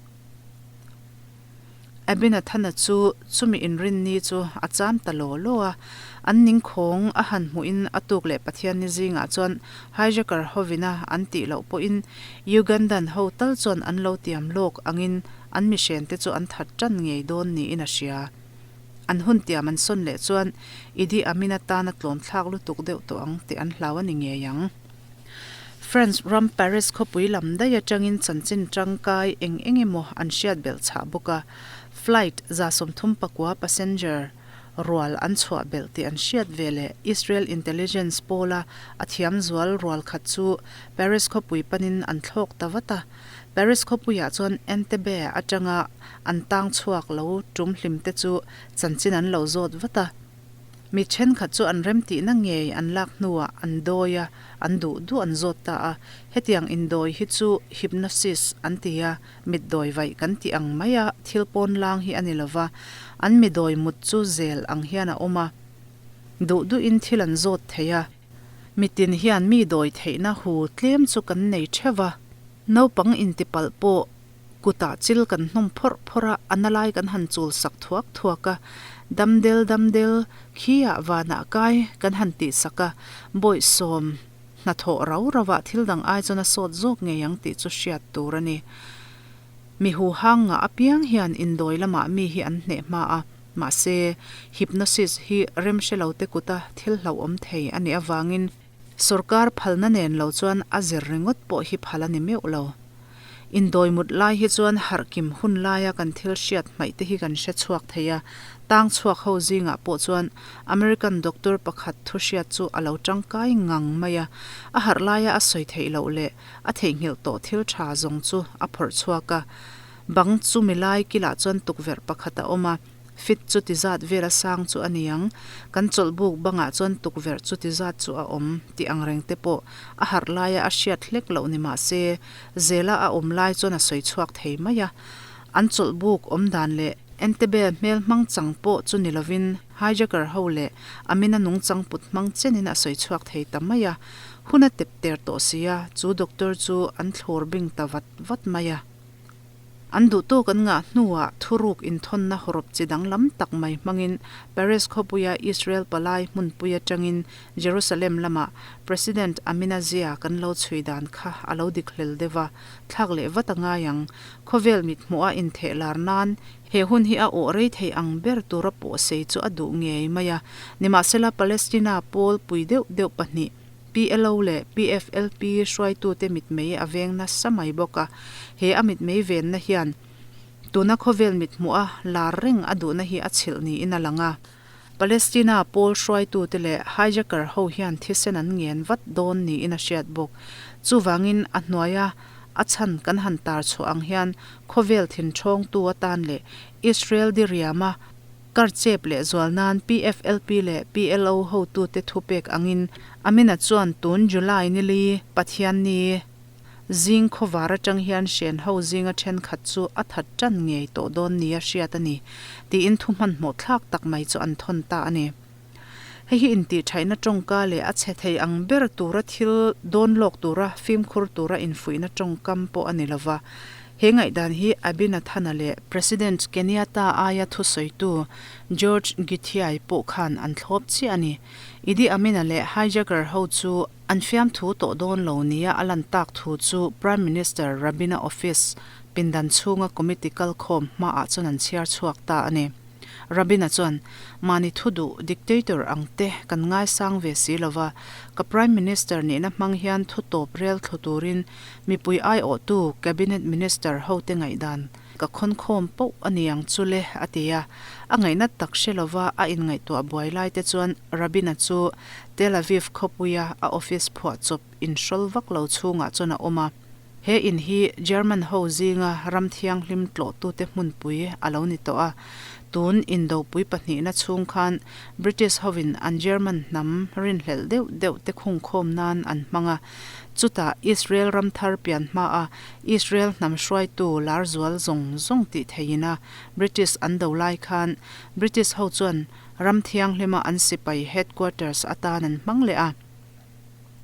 Abinathana chu chumi inrinni chu a cham ta law law a, an ningkhawng a han hmuhin a tuk leh Pathianni zingah chuan hijacker hovina an tih loh pawhin Ugandan ho tal chuan an lo tiam lawk angin an mihrente chu an that tan ngei dawn niin a hria. An hun tiam an sawn leh chuan Idi Amin atan a tlawmthlak lutuk deuh tawh ang tih an hlau a ni ngei ang. France ram Paris khawpui lam daih atangin chanchin tangkai eng eng emaw an hriat belh chhah bawk a, flight 34 passenger rual an chhuah belh tih an hriat ve leh Israel intelligence pawla a thiam zual rual khat chu Paris khawpui panin an thlawk ta vat a. Paris khawpuiah chuan Entebbe atanga an tang chhuak lo tum hlim te chu chanchin an lo zawt vat a. Mi thenkhat chu an remtihna ngei an lak hnuah an dawi a, an duh duh an zawt ta a. Hetiang indawi hi chu hypnosis an ti a, mitdawi vaih kan tih ang maia thil pawn lang hi a ni lova, an midawi mut chu zel ang hian a awm a, duh duhin thil an zawt thei a. Mitin hian mi dawi theihna hu tlem chu kan nei theuh va, naupang intipalh pawh Kutah chil kan hnawm phawrh phawrh a, a na lai kan han chul sak thuak thuak a. Damdel damdel, khi-ah vanah kai kan han tihsak a, bawihsawm hnathawh rau rauah thil dang ai chuan a sawt zawk ngei ang tih chu hriat tur a ni. Mi huhang ngah apiang hian indawi lamah mi hi an hneh hma a, mahse, hypnosis hi remhre lote kuta thil hlauhawm thei a nih avangin Sorkar phalna nen lo chuan a zir ringawt pawh hi phal a ni meuh lo. Indawi mut lai hi chuan harh kim hun laia kan thil hriat hmaih te hi kan hre chhuak thei a, tang chhuak ho zingah pawh chuan American doctor pakhat thu hriat chu a lo tangkai ngang mai a, a harh laia a sawi theih loh leh a theihnghilh tawh thil tha zawng chu a phawrh chhuak a. Bang chumi lai kilah chuan tukverh pakhat a awm a. Fit chu ti zat vel a sang chu a ni ang. Kan chawlh buk bangah chuan tukverh chu ti zat chu a awm tih ang reng te pawh a harh laia a hriat hlek loh ni mah se, zela a awm lai chuan a sawi chhuak thei mai a. An chawlh buk awm dan leh Entebbe hmel hmang chang pawh chu ni lovin hijacker ho leh Amina nungchang put hmang chenin a sawi chhuak thei ta mai a. Hun a tep ter tawh si a, chu doctor chu an thlur bing ta vat vat mai a. An duh tawk an ngah hnuah thuruk inthawnna hawrawp chi danglam tak mai hmangin Paris khawpuia Israel palai hmunpui atangin Jerusalem lamah President Amina Zia kan lo chhui dan kha a lo dik hlel deuh a, thlak leh vat a ngai ang. Khawvel mithmuha intheh lar nan he hun hi a awh rei thei ang ber tura pawhsei chu a duh ngei mai a. Nimahsela Palestina pawl pui deuh deuh pahnih PLO leh PFLP hruaitute mitmei a veng nasa mai bawk a, he a mitmei venna hian tuna khawvel mithmuha lar reng a duhna hi a chhilh niin a lang a. Palestina pawl hruaitute leh hijacker ho hian thisen an ngen vat dawn niin a hriat bawk. Chuvangin a hnuaia a chhan kan han tar chhuah ang hian khawvel thinthawngtu atan leh Israel diriama Kar chep leh zual nan PFLP leh PLO hotute thupek angin Amina chuan tun July nili Pathianni zing khawvar atang hian hren ho zinga thenkhat chu a that tan ngei tawh dawn nia hriat a ni tiin thu hmanhmawh thlak tak mai chu an thawn ta a ni. Hei hi intihṭhaihna tawngka leh a chhe thei ang ber tura thil dawn lawk tura fimkhur tura infuihna tawngkam pawh a ni lova. He ngaihdan hi Abinathana leh President Kenyatta aia thusawitu George Githiai pawh khan an thlawp chiah a ni. Idi Amina leh hijacker ho chu an fiamthu tawh dawn lo nia a lan tak thu chu Prime Minister Rabina office pindan chhunga committee kalkhawm hmaah chuan an chhiar chhuak ta a ni. Rabina chuan, Mahni thu duh dictator ang te kan ngaisang ve si lo va, ka Prime Minister nihna hmang hian thu tawp rel thlu turin mipui aiawhtu Cabinet Minister hote ngaihdan ka khawnkhawm poh a ni ang chu le, a ti a. A ngaihna tak hre lova a inngaihtuah buai lai te chuan Rabina chu Tel Aviv khawpuia a office phuahchawp inhrawl vak lo chhungah chuan a awm a. He in hi German ho zinga ram thianghlim tlawhtute hmunpui a lo ni tawh a. Tun Indopui pahnihna chhung khan British hovin an German hnam rinhlelh deuh deuh te khungkhawm nan an hmang a. Chutah Israel ram thar pian hmaa Israel hnam hruaitu lar zual zawng zawng tih theihin a British an do lai khan British ho chuan ram thianghlima an sipai headquarters atan an hmang leh a.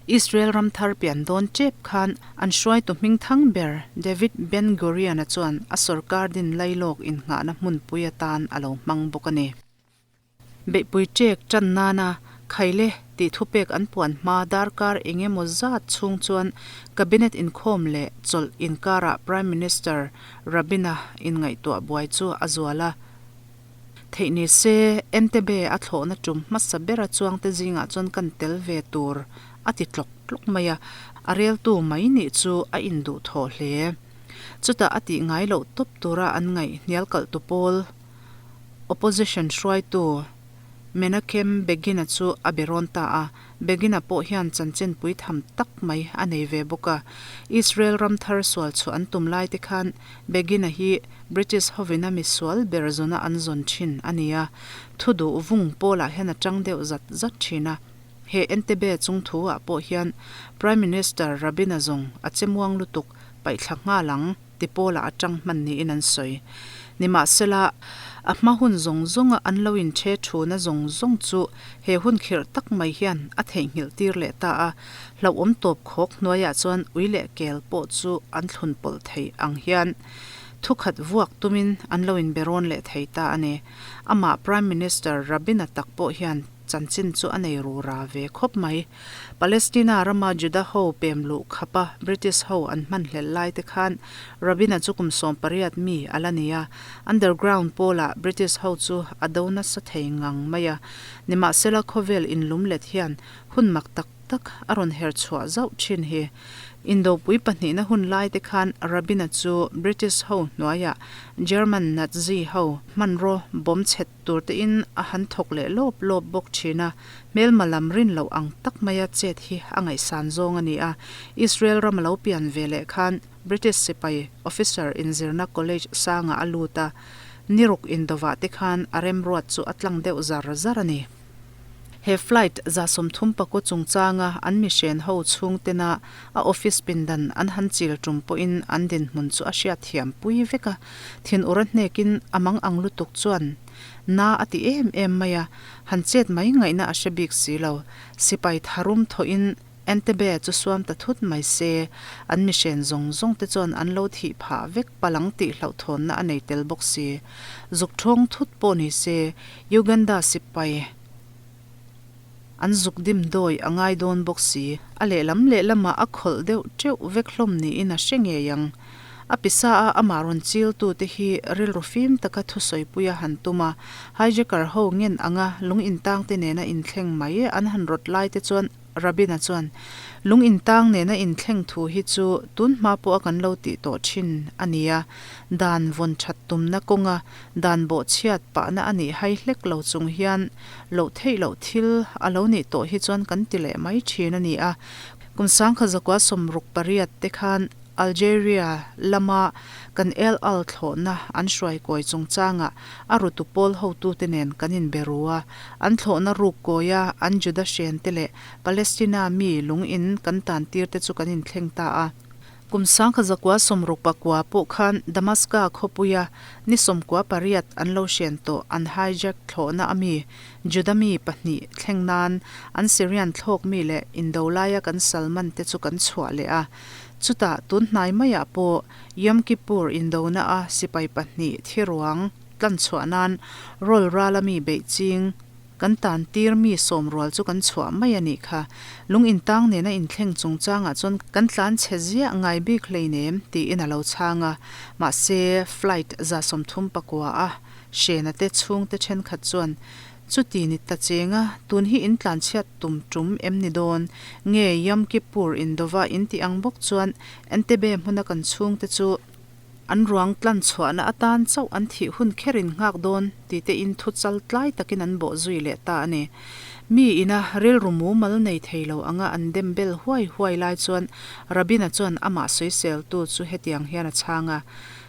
Israel ram thar pian dawn tep khan an hruaitu hmingthang ber David Ben Gurion-a chuan a sorkar din lailawk innghahna hmunpui atan a lo hmang bawk a ni. Beihpui ṭek ṭan nana Khaile tih thupek an puan hma darkar eng emaw zat chhung chuan Cabinet inkhawm leh chawlh inkarah Prime Minister Rabin-a inngaihtuah buai chu a zual a. Theih ni se, Entebbe a thlawhna tum hmasa bera chuangte zingah chuan kan tel ve tur a ti tlawk tlawk mai a, a reltu mai nih chu a induhthawh hle. Chutah a tih ngai loh tawp tura an ngaih hnial kalhtu pawl, opposition hruaitu, Menachem Begin-a chu a be rawn ta a, Begin-a pawh hian chanchin pui tham tak mai a nei ve bawk a. Israel ram thar sual chhuah an tum lai te khan Begin-a hi British hovina misual ber zawna an zawn thin a ni a, thu duh vung pawlah hian a tang deuh zat zat thin a. He Entebbe chung thu ah pawh hian Prime Minister Rabin-a zawng a che muang lutuk paihthla nghal ang. ti pawlah a tang hman niin an sawi. Nimahsela, a hma hun zawng zawnga an lo inchhe thuna zawng zawng chu he hun khirh tak mai hian a theihnghilh tir leh ta a, hlauhawm tawp khawk hnuaiah chuan ui leh kel pawh chu an thlun pawlh thei ang hian. Thukhat vuak tumin an lo inbe rawn leh thei ta a ni. Amah Prime Minister Rabin-a tak pawh hian chanchin chu a nei ru ra ve khawp mai. Palestina rama Juda ho pem luh khapa British ho an hman hlelh lai te khan Rabin-a chu kum 18 mi a la ni a, underground pawlah British ho chu a do nasa thei ngang mai a. Nimahsela khawvel inlumlet hian hun mak tak tak a rawn her chhuah zauh thin hi. Indopui pahnihna hun lai te khan Rabin-a chu British ho hnuaiah German Nazi ho hmanraw bawm chhet tur te in a han thawk leh lawp lawp bawk thin a, hmelma lam rin loh ang tak maia chet hi a ngaihsan zawng a ni a. Israel ram a lo pian ve leh khan British sipai officer inzirna college sangah a lut a, niruk indovah te khan a remruat chu a tlang deuh zar zar a ni. He flight 35 chungchanga an mihren ho chhungtena a office pindan an han chil tum pawhin an dinhmun chu a hriat thiam pui vek a, thinur a hnekin a mang ang lutuk chuan na a ti em em mai a, han chet mai ngaihna a hre bik si lo. Sipai tharum thawhin Entebbe chu suam ta thut mai se, an mihren zawng zawng te chuan an lo thih phah vek palang tih hlauhthawnna a nei tel bawk si. Zuk thawng thut pawh ni se, Uganda sipai an zuk dim dawi a ngai dawn bawk si. A lehlam lehlamah a khawlh deuh teuh vek hlawm niin a hre ngei ang. A pisa a amah rawn chil tute hi rilru fim taka thusawipuia han tum a, hijacker ho ngen anga lung intangte nena inthleng mai an han rawt lai te chuan Rabina chuan, Lung intang nena inthleng thu hi chu tun hma pawha kan lo tih tawh thin a ni a, dan vawn that tumna kawnga dan bawhchhiat pahna a nih hai hlek lo chung hian loh theih loh thil a lo nih tawh hi chuan kan ti leh mai thin a ni a. Kum 1968 te khan Algeria lama kan El Al thlawhna an hruai kawi chungchangah a rutu pawl hotute nen kan inbe ru a, an thlawhna ruk kawia an Juda hrente leh Palestina mi lung in kan tan tir te chu kan inthleng ta a. Kum 1969 pawh khan Damaska khawpuia ni 98 an lo hren tawh an hijack thlawhna a mi Juda mi pahnih thleng nan an Syrian thlawk mi leh indo laia kan Salman te chu kan chhuah leh a. Chutah tun hnai maiah pawh Yom Kippur indona a sipai pahnih thi ruang tlan chhuah nan rawl rala mi beih ching kan tan tir mi sawm rual chu kan chhuah mai a nih kha. Lung intang nena inthleng chungchangah chuan kan tlan chhe ziah ngai bik hleinem tiin a lo chhang a. Mahse flight 39 a hrena te chhungte thenkhat chuan Chuti ni ta chenga, tun hi in tlanchhiat tum tum em ni dawn? Nge Yom Kippur indova in tih ang bawk chuan Entebbe hmuna kan chhungte chu an ruang tlanchhuahna atan chauh an thih hun kher in nghak dawn ti te in thu chal tlai takin an bawh zui leh ta a ni. Mi ina rilru mumal nei thei lo anga an dem bel huai huai lai chuan Rabina chuan amah sawiseltu chu hetiang hian a chhang a,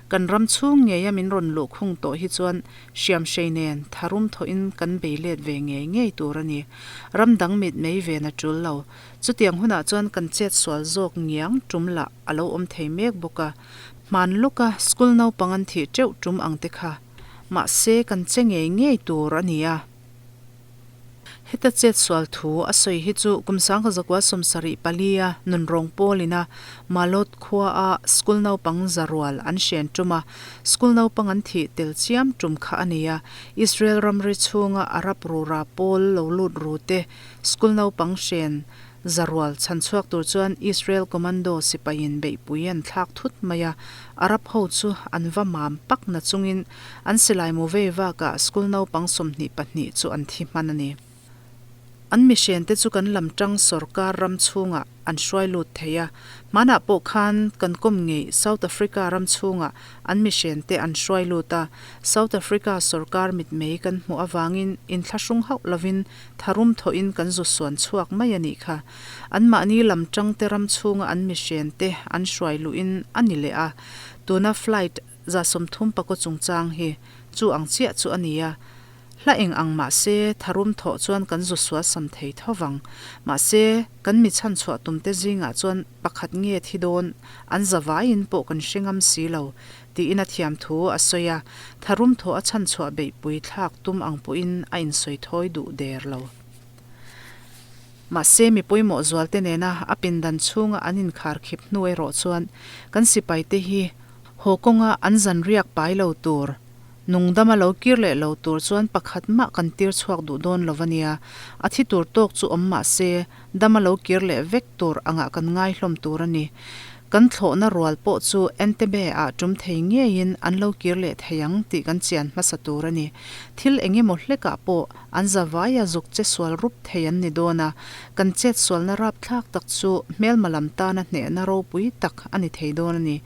Kan ram chhung ngeia min rawn luhkhung tawh hi chuan Hriamhrei nen tharum thawhin kan bei let ve ngei ngei tur a ni. Ram dang mit mei ven a tul lo. Chutiang hunah chuan kan chet sual zawk ngiang tum lah a lo awm thei mek bawk a. Hman lawka school naupang an thih teuh tum ang te kha. Mahse kan che ngei ngei tur a ni a. Heta chet sual thu a sawi hi chu kum 1974 a nunrawng pawlina Malot khua a school naupang zarual an hren tum a, school naupang an thih tel chiam tum kha a ni a. Israel ramri chhunga Arab rura pawl lo lut ru te school naupang hren Zarual chhan chhuak tur chuan Israel commando sipaiin beihpui an thlak thut mai a, Arab ho chu an va mam pak na chungin an silai mu vei vakah school naupang 22 chu an thi hman a ni. An mihrente chu kan lam tang sorkar ram chhungah an hruai lut thei a, hmanah pawh khan kan kawm ngeih South Africa ram chhungah an mihrente an hruai lut a, South Africa sorkar mitmei kan hmuh avangin inthlahrung hauh lovin Tharum thawhin kan zu suan chhuak mai a nih kha. Anmahni lam tangte ram chhunga an mihren te an hruai luhin a ni leh a. Tuna flight 34 chungchang hi chu ang chiah chu a ni a. Hla eng ang mah se tharum thawh chuan kan zu sual sam thei tho vang. Mahse, kan mi chhanchhuah tumte zingah chuan pakhat nge thi dawn an zavaiin pawh kan hre ngam si lo. Tiin a thiam thu a sawi a, tharum thawh a chhanchhuah beihpui thlak tum ang pawhin a insawi thawi duh der lo. Mahse, mi pawimawh zualte nena a pindan chhunga an inkhar khip hnu erawh chuan kan sipaite hi Haw kawnga an zan riak pai lo tur, nungdama lo kir leh lo tur chuan pakhat mah kan tir chhuak duh dawn lo a nia. A thi tur tawk chu awm mah se, dama lo kir leh vek tur angah kan ngai hlawm tur a ni. Kan thlawhna rual pawh chu Entebbe-ah tum thei ngeiin an lo kir leh thei ang tih kan chian hmasa tur a ni. Thil eng emaw hlekah pawh an zavaia zuk che sual rup thei an ni dawn a, kan chet sualna rapthlak tak chu hmelma lam tana hnehna ropui tak a ni thei dawn a ni.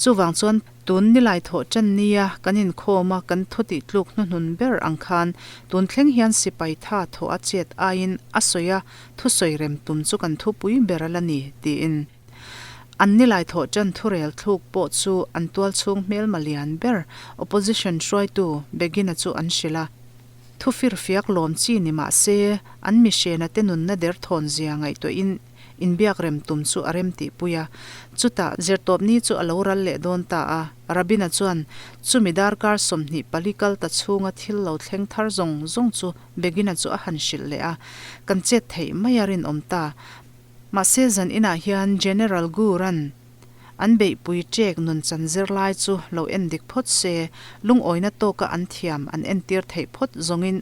Chuvang chuan tun nilai thawh tan nia kan inkhawm a kan thu tih tluk hnuhnun ber ang khan tun thleng hian sipai tha thawh a chet aiin a sawi a thusawi rem tum chu kan thupui ber a la ni tiin an nilai thawh tan thurel thluk pawh chu an tualchhung hmelma lian ber opposition hruaitu Begin-a chu an hrilh a. Thufirfiak lawm chi ni mah se an mihrena te nunna derthawn zia ngaihtuahin inbiak rem tum chu a rem tihpui a. Chutah, zirtawpni chu a lo ral leh dawn ta a. Rabina chuan, Chumi darkar 24 kal ta chhunga thil lo thleng thar zawng zawng chu Begina chu a han hrilh leh a. Kan chet theih mai a rinawm ta. Mahse, zan inah hian General Gur-a'n an beihpui ṭek nun chan zirlai chu lo en dik phawt se, lungawina tawka an thiam an entir theih phawt zawngin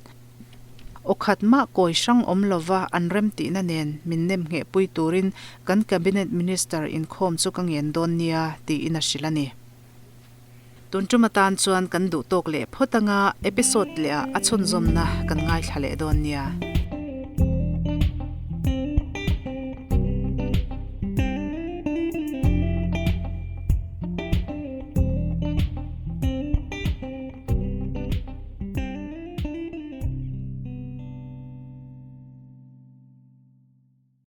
Aw khat mah kawi hrang awm lova an remtihna nen min nem nghehpui turin kan Cabinet Minister inkhawm chu ka ngen dawn nia, tiin a hrilh a ni. Tun tum atan chuan kan duh tawk leh phawt anga episode lehah a chhunzawmna kan ngaithla leh dawn nia.